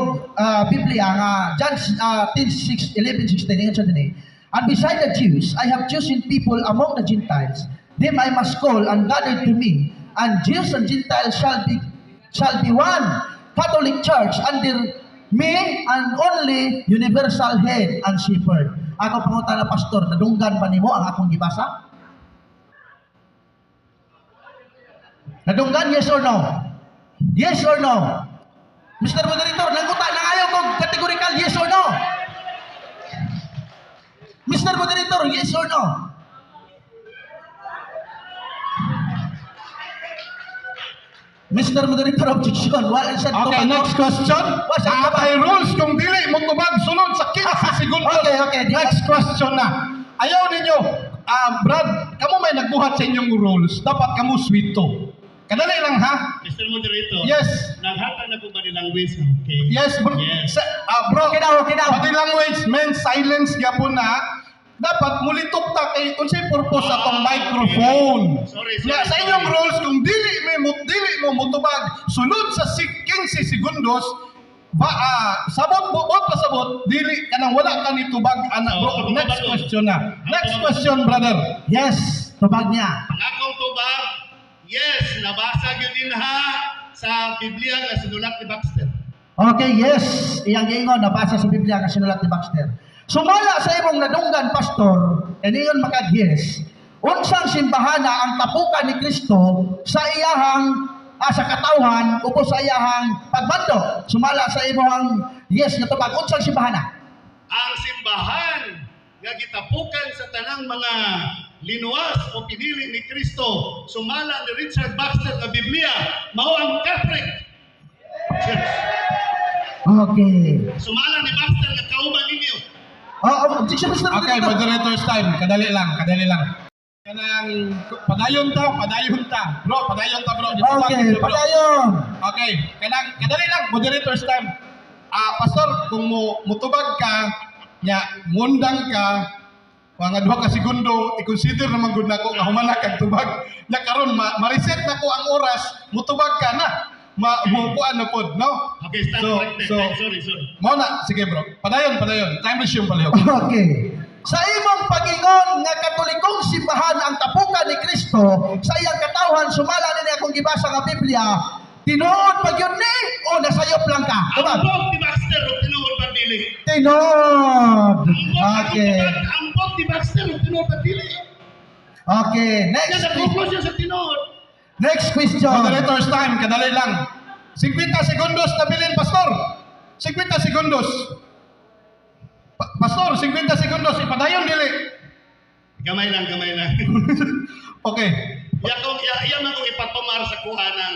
Biblia nga John 10, 6, 11, 16, ingon siya dinhi. "And beside the Jews, I have chosen people among the Gentiles. Them I must call and gather to me. And Jews and Gentiles shall be one Catholic Church under me and only universal head and shepherd." Ako pangutana, Pastor, nadunggan ba nimo ang akong gibasa? Nadunggan, yes or no? Yes or no? Mr. Moderator, nanguta na ngayon kung categorical yes or no. Mr. Moderator, yes or no? Mr. Moderator, objection. Wala sa Okay, next question. Wa sa Naatay rules kung dili mo tubag sunod sa 15 segundos. Okay. Next question na. Ayaw ninyo, Brad, kamo may nagbuhat sa inyong rules, dapat kamo swito. Kadali lang ha. Mr. Moderator. Yes. Naghatag na ko body language. Okay. Yes, bro. Yes. Bro, Okay daw, okay daw. Body language means silence gyapon na. Dapat mulitok ta kay unsay purpose atong Ah, microphone. okay. Sorry, sorry, Nga, sa inyong sorry. rules kung dili mo mutubag sunod sa 15 segundos ba sabot bot pasabot dili kanang wala ka ni tubag ana, Oh, bro. ako Next tubag. question na. Next tubag. question, brother. Yes, tubag niya. Ang akong tubag, yes, nabasa gyud din ha sa Biblia nga sinulat ni Baxter. Okay, yes. Iyang giingon, nabasa sa Biblia nga sinulat ni Baxter. Sumala sa imong nadunggan, Pastor, iniyon makag yes, unsang simbahana ang tapukan ni Kristo sa iyahang sa katawhan ubos sa iyahang pagbando? Sumala sa imong yes nga tubag, unsang simbahana? Ang simbahan nga gitapukan sa tanang mga linuwas o pinili ni Kristo sumala ni Richard Baxter nga Biblia mao ang Catholic Church. Okay. Sumala ni Baxter nga kauban ninyo. Oh, objection, Mr. Okay, Moderator. moderator's time. Kadali lang, kadali lang. Kanang padayon ta, padayon ta. Bro, padayon ta, bro. Dito Okay, bro. padayon. Okay, kanang kadali lang, moderator's time. Pastor, kung mo mutubag ka, nya mundang ka, mga 2 ka segundo, i-consider naman gud nako nga humana kag tubag. Nya karon ma-reset na ko ang oras, mutubag ka na. Ma mo kuan na pod, no? Okay, stand So, corrected. so Sorry, sorry. Mao na, sige bro. Padayon, padayon. Time resume palihog. Okay. Sa imong pagingon nga Katolikong simbahan ang tapukan ni Kristo sa iyang katawhan sumala nini akong gibasa nga Biblia, tinuod ba gyud ni o nasayop lang ka? Tubag. Ambot ni Baxter o tinuod pa dili. Tinuod. Ambot Okay. Ambot ni Baxter o tinuod pa dili. Okay, Yan next sa conclusion sa tinuod. Next question. Moderator's time, kadali lang. 50 segundos na bilin, Pastor. 50 segundos. Pastor, 50 segundos. Ipadayon, dili. Gamay lang, gamay lang. Okay. Ya kung ya, iya man kung ipatumar sa kuha ng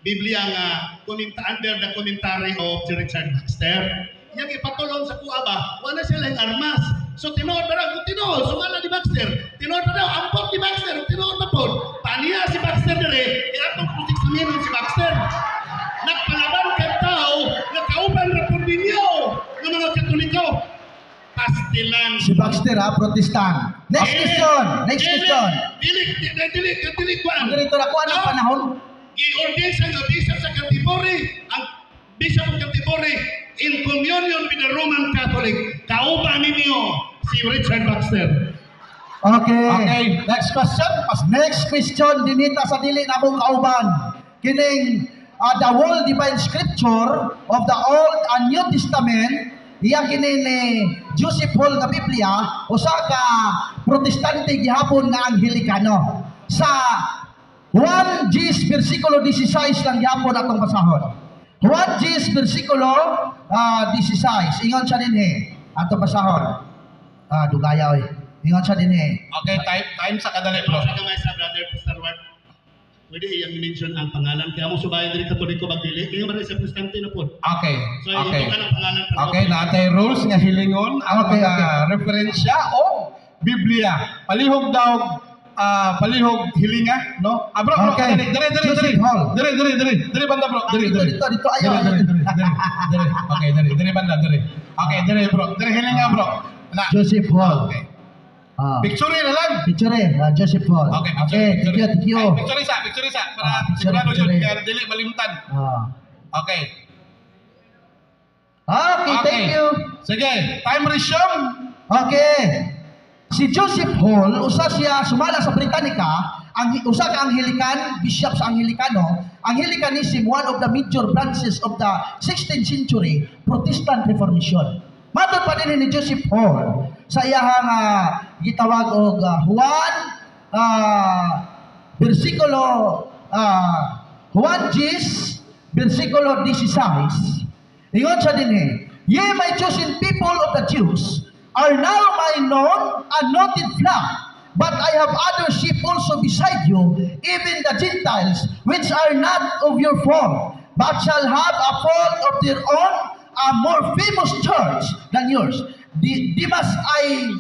Biblia nga under the commentary of si Richard Baxter. Yang ipatulong sa kuha ba, wala sila yung armas. So tinuod ba raw, kung tinuod, sumala ni Baxter. Tinuod ba daw, ampot ni Baxter, tinuod ba po. Paniya si Baxter dire, e atong cross-examinon si Baxter. Nagpalaban kang tao, nakauban ra po ninyo ng mga Katoliko. Pastilan. Si Baxter ha, Protestant. Next question. Next question. Dili, dili, dili, dili, kuan. Moderator, ako anong panahon? Gi-ordain siya nga bishop sa Canterbury. Ang bishop of Canterbury in communion with the Roman Catholic. Kauban ninyo si Richard Baxter. Okay. Okay, next question. Pastor. Next question dinita sa dili namong kauban. Kining the whole divine scripture of the Old and New Testament, iya kini ni Joseph Hall nga Biblia, usa ka Protestante gihapon nga Anglikano. Sa 1 Gs versikulo 16 lang gihapon atong basahon. 1 Gs versikulo 16. Ingon siya dinhi. Atong basahon. Ah, dugaya oy. Ingon siya dinhi. Okay, time time sa kadali, bro. Sa gamay sa brother Pastor Ward. Pwede iyang mention ang pangalan. Kaya mo subayin diri Katoliko bagdili. Kaya man sa Protestante na po. Okay. So Okay. ito ka ng pangalan. Okay, natay rules nga hilingon ang mga referensya o Biblia. Palihog daw, palihog hilinga, no? Ah, bro, bro, Okay. dere, dere, dere, dere. Joseph Hall. Dere, dere, dere. Dere banda, bro. Dere, Dito, dere. dito, dito. Ayaw, Dere, ayaw. dere, dere, dere. Dere. Okay, dere, dere banda, dere. Okay, dere, bro. Dere hilinga, bro. Na. Joseph Hall. Okay. Ah. Picture na lang. Picture eh, Joseph Hall. Okay, picture. Okay, thank you, thank you. Ay, picture isa, picture isa para Ah, picture, sigurado yun, picture. kaya dili malimtan. Ah. Okay. Okay, thank you. Sige, time resume. Okay. Si Joseph Hall, usa siya sumala sa Britannica, ang usa ka Anglican, bishop sa Anglikano. Anglicanism, one of the major branches of the 16th century Protestant Reformation. Matod pa din ni Joseph Hall sa iyahang gitawag og Juan bersikulo Juan 10 bersikulo 16. Ingon siya din. "Ye, my chosen people of the Jews, are now my known and noted flock. But I have other sheep also beside you, even the Gentiles, which are not of your fold, but shall have a fold of their own, a more famous church than yours. Demas I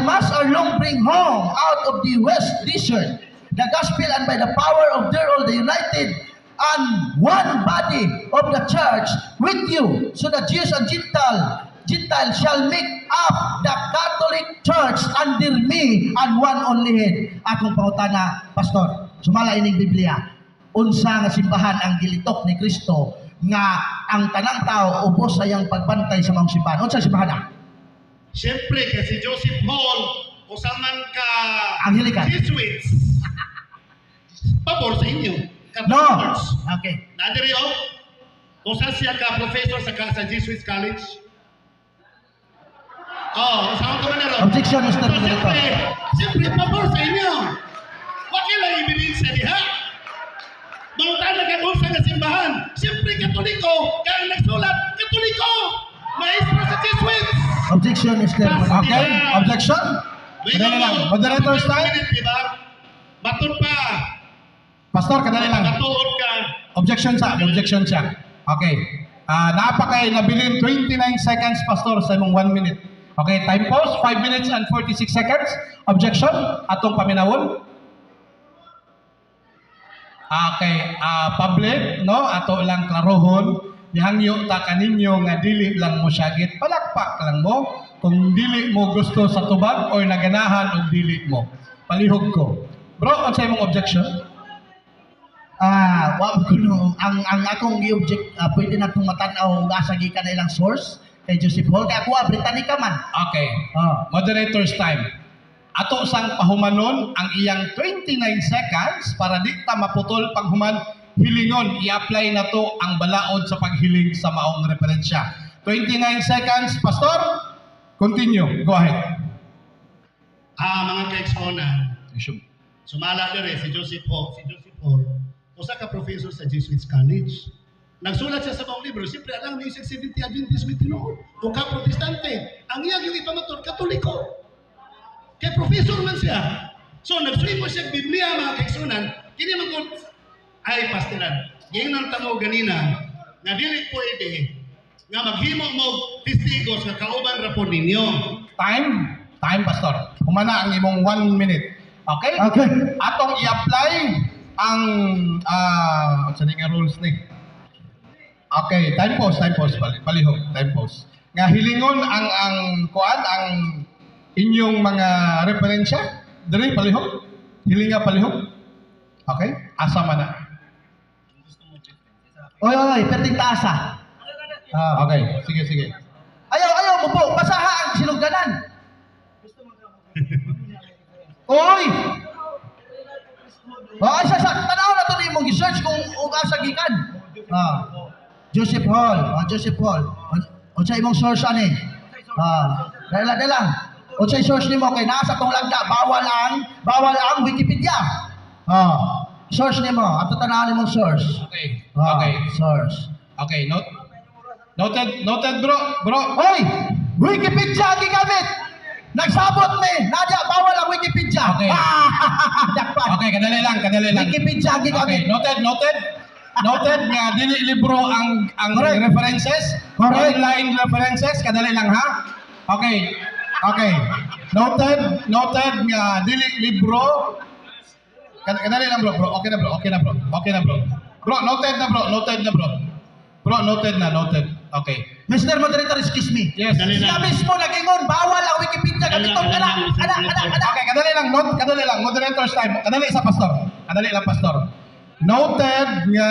must erelong bring home out of the west desert the gospel, and by the power of their all the united and one body of the church with you, so the Jews and Gentile shall make up the Catholic Church under me and one only head." Akong pangutana, Pastor, sumala ining Biblia, unsa nga simbahan ang gilitok ni Kristo nga ang tanang tao ubos sa iyang pagbantay sa maong simbahan? Unsa simbahan na? Siyempre, kay si Joseph Hall, usa man ka Anglican. Jesuits. Pabor sa inyo. Catholic No. Church. Okay. Nadiri oh. Usa siya ka professor sa Jesuits College. Oh, usa ko man ron. Objection, Mr. So, Moderator. siyempre, siyempre, pabor sa inyo. Wa kay ebidensya diha. Mangutana kang unsa nga simbahan. Siyempre, Katoliko. Kaya nagsulat, Katoliko. Maestro sa Jesuits. Objection, Mr. Moderator. Okay, objection. Kadali lang. Moderator's time. Diba? Matod pa. Pastor, kadali lang. Matuod ka. Objection sa, objection siya. Okay. Ah, napakay nabilin 29 seconds, Pastor, sa imong 1 minute. Okay, time pause, 5 minutes and 46 seconds. Objection, atong paminawon. Okay, public, no? Ato lang klarohon. Nihangyo ta kaninyo nga dili lang mo syagit. Palakpak lang mo kung dili mo gusto sa tubag or naganahan og dili mo. Palihog ko. Bro, unsa imong objection? Ah, wa ko no ang akong gi-object, pwede na itong matan-aw ug asa gikan na ilang source kay Joseph Hall kay ako Britannica man. Okay. Ah. Moderator's time. Ato sang pahumanon ang iyang 29 seconds para di ta maputol paghuman hilingon, i-apply na to ang balaod sa paghiling sa maong referensya. 29 seconds, Pastor. Continue. Go ahead. Mga kaigsuonan, sumala diri si Joseph Hall, si Joseph Hall, usa ka professor sa Jesuits College. Nagsulat siya sa maong libro, siyempre alam niyo sa Seventh Adventist may tinuod o ka Protestante. Ang iyang yung ipamatud, Katoliko. Kay professor man siya. So nagsulat mo siya Biblia, mga kaigsuonan, kini man gud ay pastilan. Giingnan ta mo ganina nga dili pwede nga maghimo mo testigos nga kauban ra po ninyo. Time, time, Pastor. Humana ang imong 1 minute. Okay? Okay. Atong i-apply ang unsa ni nga rules ni? Okay, time pause, time pause, palihog, time pause. Nga hilingon ang kuan, ang inyong mga referensya diri, palihog. Hilinga, palihog. Okay? Asa man na? Oy, oy, oy, perting taas ah. Ah. Okay, sige, sige. Ayaw, ayaw mo po. Basaha ang sinugdanan. Oy! Oh, ay, sa tanaw na to nimong gi-search kung asa gikan. Ah. Joseph Hall, oh, Joseph Hall. Unsa imong source ani? Ah, dala dala. Unsay source nimo kay naa sa tong lagda, bawal ang Wikipedia. Ah, source nimo, ato tanaw nimong source. Okay. Ah, Okay. source. Okay, note. Noted, noted, bro, bro. Hoy! Wikipedia ang gigamit! Nagsabot mi! Nadia, bawal ang Wikipedia! Okay. Ah, dakpan! Okay, kadali lang, kadali lang. Wikipedia ang gigamit! Okay, noted, noted. Noted nga dili libro ang Correct. references. Correct. Online references, kadali lang ha. Okay. Okay. Noted, noted nga dili libro. Kadali lang, bro, bro. Okay na, bro, okay na, bro. Okay na, bro. Bro, noted na, bro, noted na, bro. Bro, noted na, noted. Okay. Mr. Moderator, excuse me. Yes. Dali Siya lang. mismo nag-ingon, bawal ang Wikipedia. Gamiton ka na! Ana, ana, ana! Okay, kadali lang, note, kadali lang. Moderator's time. Kadali sa pastor. Kadali lang, pastor. Noted nga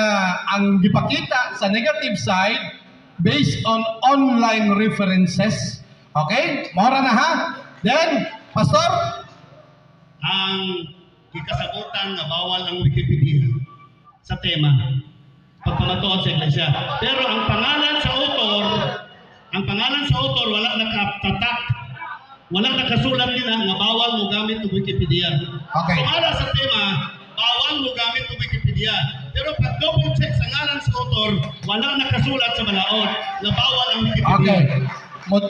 ang gipakita sa negative side based on online references. Okay? Mora na ha. Then, pastor, Ang gikasabutan nga bawal ang Wikipedia sa tema pagpamatuod sa iglesia. Pero ang pangalan sa author, ang pangalan sa author wala nakatatak. Wala nakasulat nila nga bawal mo gamit og Wikipedia. Okay. So ara sa tema, bawal mo gamit og Wikipedia. Pero pag double check sa ngalan sa author, wala nakasulat sa balaod na bawal ang Wikipedia. Okay.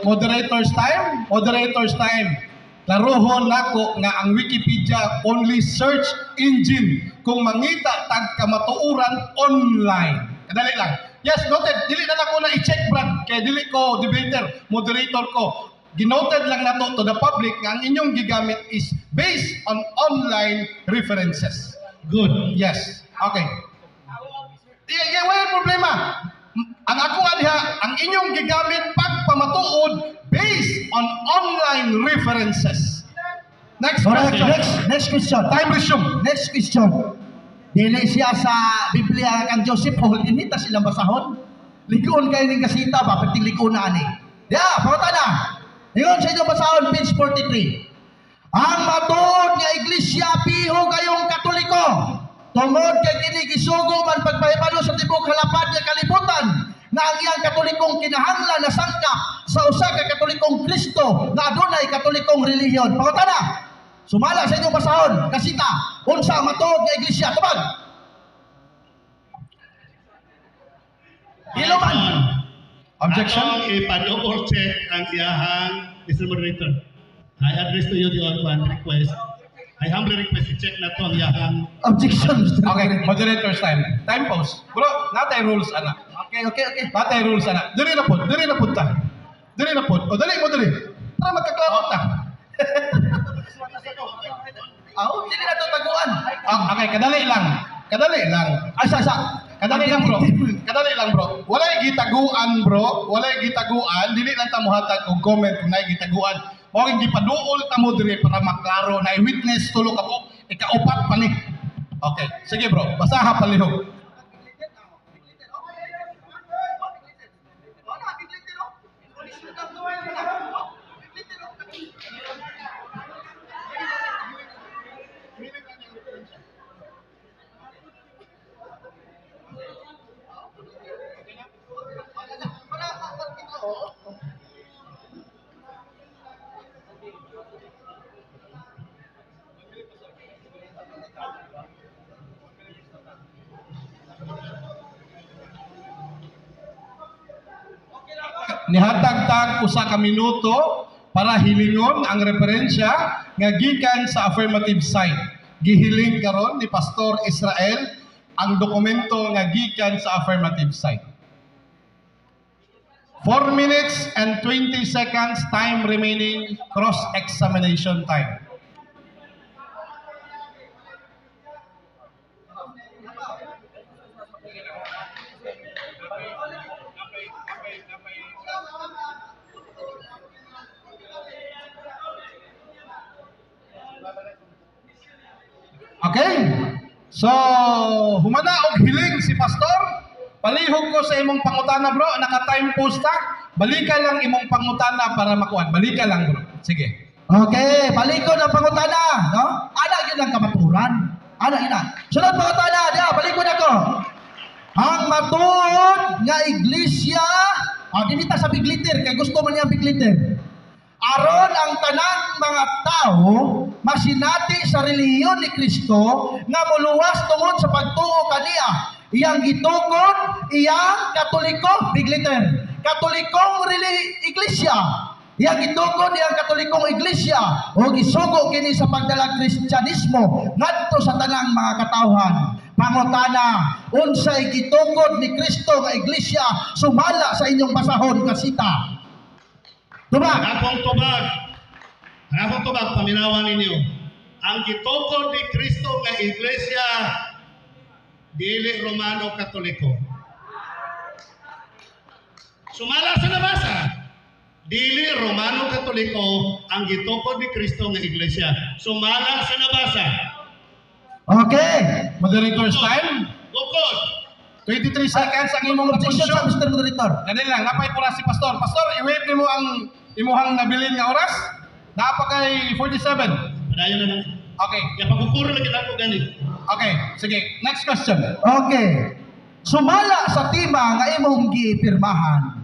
Moderator's time, moderator's time. Klarohon nako nga ang Wikipedia only search engine kung mangita tag kamatuoran online. Kadali lang. Yes, noted. Dili na nako na i-check, Brad, kay dili ko debater, moderator ko. Ginoted lang nato to the public nga ang inyong gigamit is based on online references. Good. Yes. Okay. Yeah, wala problema. Ang ako nga diha, ang inyong gigamit pagpamatuod based on online references. Next Correct. question. Next, next question. Time resume. Next question. Dili siya sa Biblia kang Joseph Hall, inita silang basahon. Ligon kayo ning kasita ba, perting ligon na ani. Ya, pangutan na. Ingon sa inyong basahon, page 43. Ang matuod nga iglesia piho kayong Katoliko. Tungod kay kini gisugo man pagpahibalo sa tibuok halapad nga kalibutan na ang iyang Katolikong kinahanglan na sangkap sa usa ka Katolikong Kristo na adunay Katolikong relihiyon. Pangutan na. Sumala sa inyong basahon, kasita, unsa ang matuod nga iglesia? Tubag. Dilo man. Objection? Atong ipa-double check ang iyahang, Mr. Moderator. I address to you the one request. I humbly request i-check na to ang iyahang Objection, Mr. Okay, moderator's time. Time pause. Bro, natay rules ana. Okay. Natay rules ana. Dili na pod, dili na pod ta. Dili na pod. O dali mo dili. Para magkaklaro ta. Ah, dili na to taguan. Ah, okay, kadali lang. Kadali lang. Ay, sa, sa. Kadali lang, bro. Kadali lang, bro. Walay gitaguan, bro. Walay gitaguan. Dili lang ta mohatag og comment kung naay gitaguan. Mao king gipaduol ta mo diri para maklaro na witness tulo ka buok, ikaupat pa ni. Okay, sige, bro. Basaha palihog. Nihatag tag usa ka minuto para hilingon ang referensya nga gikan sa affirmative side. Gihiling karon ni Pastor Israel ang dokumento nga gikan sa affirmative side. 4 minutes and 20 seconds time remaining, cross-examination time. Okay? So, humana og hiling si Pastor. Palihog ko sa imong pangutana, bro. Naka-time post ta. Balika lang imong pangutana para makuan. Balika lang, bro. Sige. Okay, balikon ang pangutana, no? Ana yun ang kamaturan. Ana yun na. Sunod pangutana, diya, balikon ako. Ang matuod nga iglesia, dinita sa big letter, kay gusto man niya big letter. Aron ang tanang mga tao masinati sa relihiyon ni Kristo nga moluwas tungod sa pagtuo kaniya. Iyang gitukod, iyang Katoliko, big letter. Katolikong iglesia. Iyang gitukod iyang Katolikong iglesia o gisugo kini sa pagdala Kristyanismo ngadto sa tanang mga katawhan. Pangutana, unsay gitukod ni Kristo nga iglesia sumala sa inyong basahon kasita? Tubag. Ang akong tubag, paminawan ninyo. Ang gitukod ni Kristo nga iglesia, dili Romano Katoliko. Sumala sa nabasa, dili Romano Katoliko ang gitukod ni Kristo nga iglesia. Sumala sa nabasa. Okay. Moderator's time. Bukod. 23 seconds ang imong Objection sa posisyon. Mr. Moderator. Ganun lang, napay pura si Pastor. Pastor, i-wave nimo ang imuhang nabilin nga oras. Naa pa kay 47. Padayon na lang. Okay. Ya pagkukuro na kita ko gani. Okay, sige. Next question. Okay. Sumala sa tema nga imong gipirmahan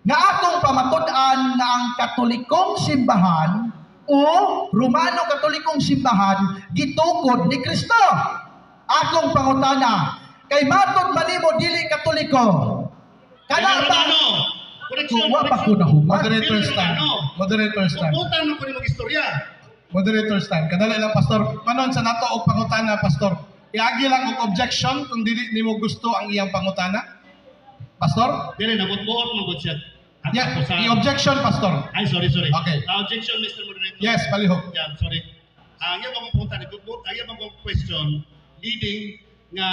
nga atong pamatud-an nga ang Katolikong simbahan o Romano Katolikong simbahan gitukod ni Kristo. Akong pangutana, kay matod man nimo dili Katoliko. Kana Dili ba Romano. Correction. Wa pa ko nahuman. Moderator's time. Moderator's time. Puputan mo ko nimong istorya. Moderator's time. Kadali lang, Pastor. Manon sa nato og pangutana, Pastor. Iagi lang og objection kung dili nimo gusto ang iyang pangutana. Pastor? Dili nabot-buot man gud siya. At Yeah, ako sa- i-objection, Pastor. Ay, sorry, sorry. Okay. Objection, Mr. Moderator. Yes, palihog. Yeah, sorry. Ang iyang mga punta ni Gutbut, ang iyang mga question leading nga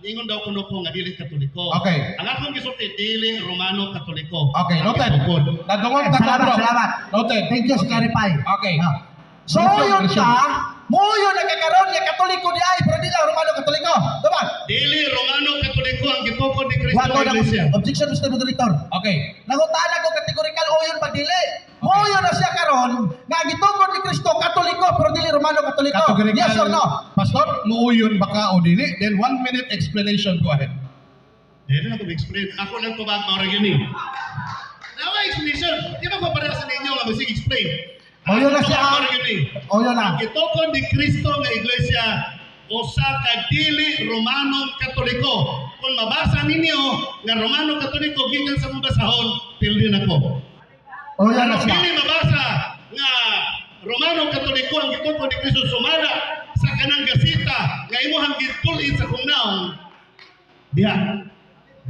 ningon daw kuno ko nga dili Katoliko. Okay. Ang akong gisulti, dili Romano Katoliko. Okay, Ang noted. gitukod. Nadungog ta Salamat, bro. salamat. Noted. Thank you sa clarify. Okay. Ah. So Correction, yun correction. ka, muyo nagkakaroon nga Katoliko di ay pero di lang Romano Katoliko. Diba? Dili Romano Katoliko ang gitukod ni Kristo Wa ko nga na iglesia. objection, Mr. Moderator. Okay. Nangutana ko categorical uyon pag dili. Muyo na siya karon nga ang gitukod ni Kristo Katoliko pero dili Romano Katoliko. Categorical. Yes or no? Pastor, muuyon baka o dili? Then 1 minute explanation. Go ahead. Dili na ko explain. Ako lang tubag mao ra gyud ni. Nawa explanation. Di ba ko pareha sa ninyo nga bisig explain? Uyon na siya. Ako mao ra gyud ni. Uyon na. Ang gitukod ni Kristo nga iglesia usa ka dili Romano Katoliko. Kung mabasa ninyo nga Romano Katoliko gikan sa mong basahon, pildi nako. Uyon na Pero siya. dili mabasa nga Romano Katoliko ang gitukod ni Kristo sumala sa kanang gasita nga imuhang gitul-in sa kong naong diha.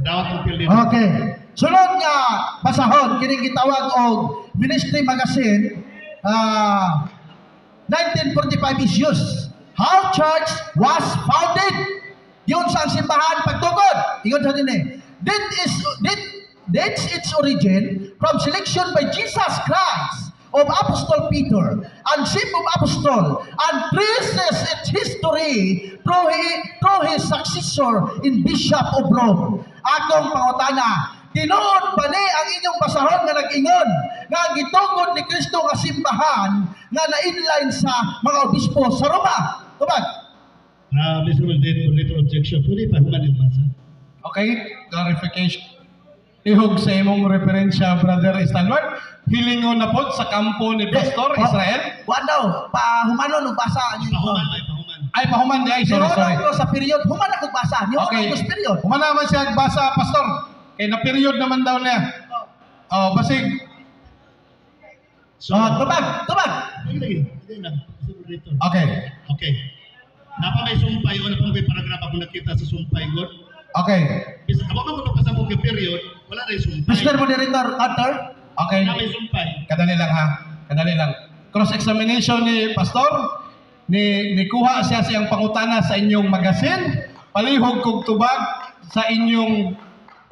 Dawat ang pildi. Okay. Sunod nga basahon kining gitawag og Ministry Magazine, 1945 issues. How Church Was Founded. Yun sa ang simbahan pagtukod. Ingon sa dinhi. Did is did dates its origin from selection by Jesus Christ of Apostle Peter and chief of apostle and traces its history through his successor in Bishop of Rome. Akong pangutana, tinuod ba ni ang inyong basahon nga nag-ingon nga ang gitukod ni Kristo nga simbahan nga na-inline sa mga obispo sa Roma? Tubag. Mr. Moderator, objection. Pwede pa human yung basa. Okay, clarification. Ihog sa imong referensya, Brother Stanward. Hilingon na po sa kampo ni Pastor Israel. Wa daw, pahumanon og basa ang Pahuman ba? Pahuman. Ay, pahuman di ay. Sorry, sorry. Nihunaw ko sa period, human ako basa. Nihunaw Okay. ko sa period. Human naman siya basa, Pastor. Kay na period naman daw niya. Oh, basig. So, Oh, tubag, tubag. lagi, lagi. Lagi lang. Mr. Moderator. Okay. Okay. Napa may sumpay o napa may paragraph ako nakita sa sumpay god. Okay. Bis abo man ko pasabog nga period, wala na yung sumpay. Mr. Moderator, counter. Okay. Wala may sumpay. Kadali lang ha. Kadali lang. Cross-examination ni Pastor, ni nikuha siya siyang pangutana sa inyong magasin, palihog kog tubag sa inyong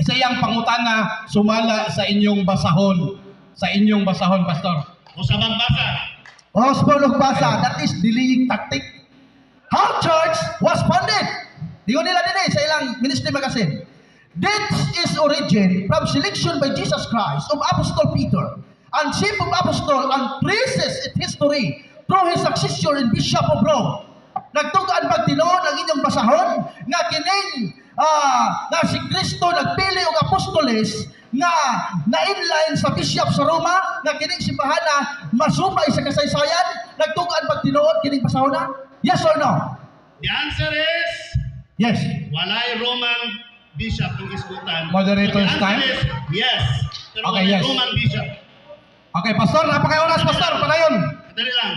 sa iyang pangutana sumala sa inyong basahon. Sa inyong basahon, Pastor. O sa basa. Osborne og basa, that is delaying tactic. How church was founded. Diyon nila din eh, sa ilang ministry magazine. This is origin from selection by Jesus Christ of Apostle Peter and chief of apostle and traces its history through his successor in Bishop of Rome. Nagtugaan pag tinuod ang inyong basahon nga kining nga si Kristo nagpili og apostoles nga na-inline sa bishop sa Roma nga kining simbahana masupay sa kasaysayan. Nagtugaan pag tinuod kining basahon na? Yes or no? The answer is Yes. walay Roman bishop ang isgutan. Moderator's So the answer time? is yes. Pero Okay, walay yes. Roman bishop. Okay, Pastor, napakay oras, Pastor. Padayon. Kadali lang.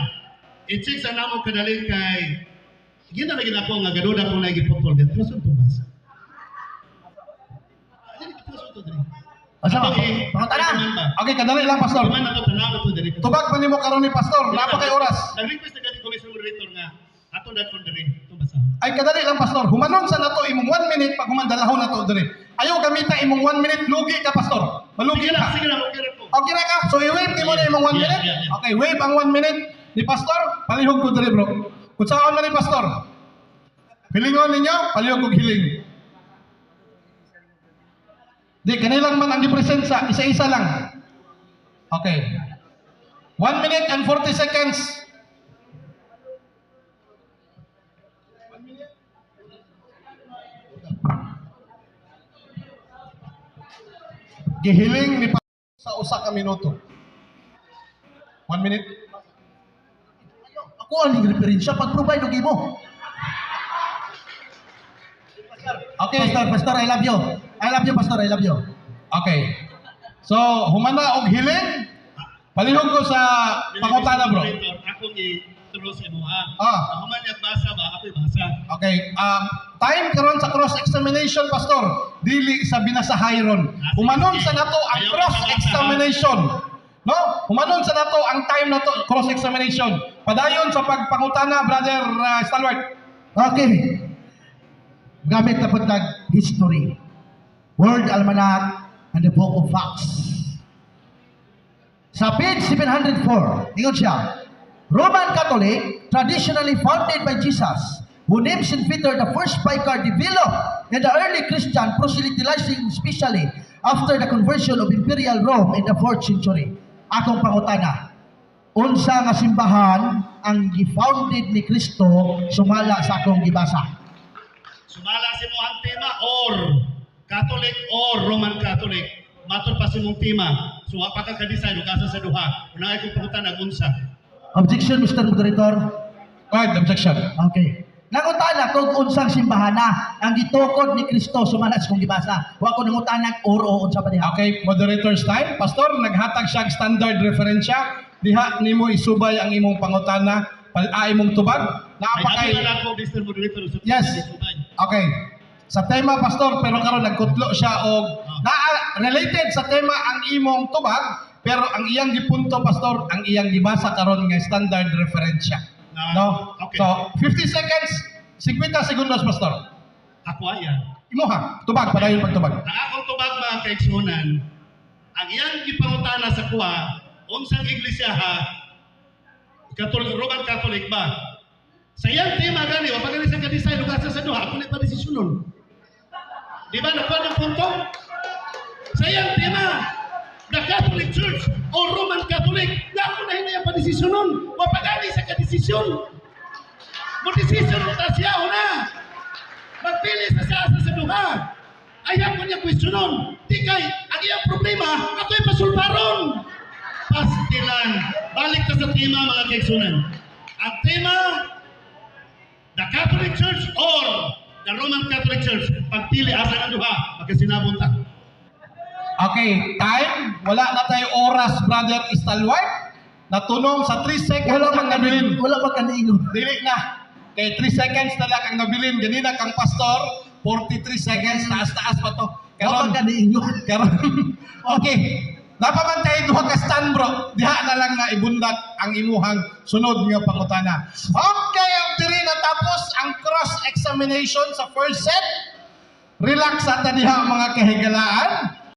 I-check sa namo kadali kay gina lagi nako nga gaduda ko na giputol dito. Pero sa basa. Asa ba? Okay. Pangutana. Okay, kadali lang, Pastor. Tuman ako tanaw na to diri. Tubag pa nimo karon ni Pastor. Napakay oras. Nag-request na gani ko Mr. Moderator nga ato dakon diri itong basa. Ay, kadali lang, Pastor. Humanon sa nato imong 1 minute pag humandalahon nato diri. Ayaw gamita imong 1 minute, lugi ka, Pastor. Malugi Sige lang, ka. sige lang, okay ra po. Okay ra ka? So i-wave nimo na imong 1 Yeah, minute? yeah. Okay, wave ang 1 minute ni Pastor. Palihog ko diri, bro. Kung saan na ni Pastor? Hilingon ninyo, palihog kog hiling. Di, kanilang man ang gipresent sa isa-isa lang. Okay. 1 minute and 40 seconds. Gihiling ni Pastor sa usa ka minuto. 1 minute. Ako ang referensya pag-provide og imo. Okay. Pastor, Pastor, I love you. I love you, Pastor, I love you. Okay. So, humana og hiling. Palihog ko sa pangutana, bro. Moderator, akong i-throw sa imo ha. Ah. Human niya basa ba, ako basa. Okay. Time karon sa cross-examination, Pastor. Dili sa binasahay ron. Humanon sa nato ang Ayaw cross-examination. No? Humanon sa nato ang time nato cross-examination. Padayon sa pagpangutana, Brother Stalwart. Okay. Gamit na po tag history. World Almanac and the Book of Facts. Sa page 704, ingon siya, Roman Catholic, traditionally founded by Jesus, who named St. Peter the first vicar, developed in the early Christian proselytizing, especially after the conversion of Imperial Rome in the 4th century. Akong pangutana, unsa nga simbahan ang gifounded ni Kristo sumala sa akong gibasa? Sumala sa imo ang tema or Catholic or Roman Catholic. Matod pa sa imong tema. So wa pa ka ka-design ug asa sa duha. Unay kong pangutana unsa. Objection, Mr. Moderator. Go ahead, objection. Okay. Nangutana kung unsang simbahan na ang gitukod ni Kristo sumala sa akong gibasa. Wa ko nangutana or o unsa pa diha. Okay, moderator's time. Pastor, naghatag siya og standard referensya. Diha nimo isubay ang imong pangutana, imong tubag. Ay Napakay abi na ako Mr. Moderator sa Yes. Okay. Sa tema, Pastor, pero karon nagkutlo siya og naa related sa tema ang imong tubag, pero ang iyang gipunto, Pastor, ang iyang gibasa karon nga standard referensya. Ah, No? okay. So, 50 seconds, 50 segundos, Pastor. Ako aya. Imuha, tubag, padayon pagtubag. Ang akong tubag mga kaigsunan, ang iyang gipangutana sa kuha, unsang iglesia ha, Catholic, Roman Catholic ba? Sa iyang tema gani, wa pa gani sa ka-design ug asa sa duha, ako na pa desisyonon. Di ba nakuha ng punto? Sa iyang tema, the Catholic Church o Roman Catholic, na ako na hinayang pa-desisyonon. Wa pa gani sa ka-desisyon. Mo desisyon ta siya una. Magpili sa siya asa sa duha. Ayaw ko niya kwestiyonon. Di kay, ang iyang problema, ako'y pasulbaron. Pastilan. Balik ta sa tema mga kaigsunan. Ang tema, the Catholic Church or the Roman Catholic Church. Pagpili asa ang duha, magkasinabon ta. Okay, time. Wala na tayo oras, Brother Stalwart. Natunong sa 3 seconds Wala ang man nabilin. Wala man kaniingon. Dili na. Kay 3 seconds na lang ang nabilin. Ganina kang pastor, 43 seconds, taas-taas pa to. Wala Karon, man kaniingon. karon. Okay. Napaman tayo duha ka stand, bro. Diha na lang na ibundat ang imuhang sunod nga pangutana. Okay, ang diri natapos ang cross-examination sa first set. Relax ata diha, mga kahigalaan.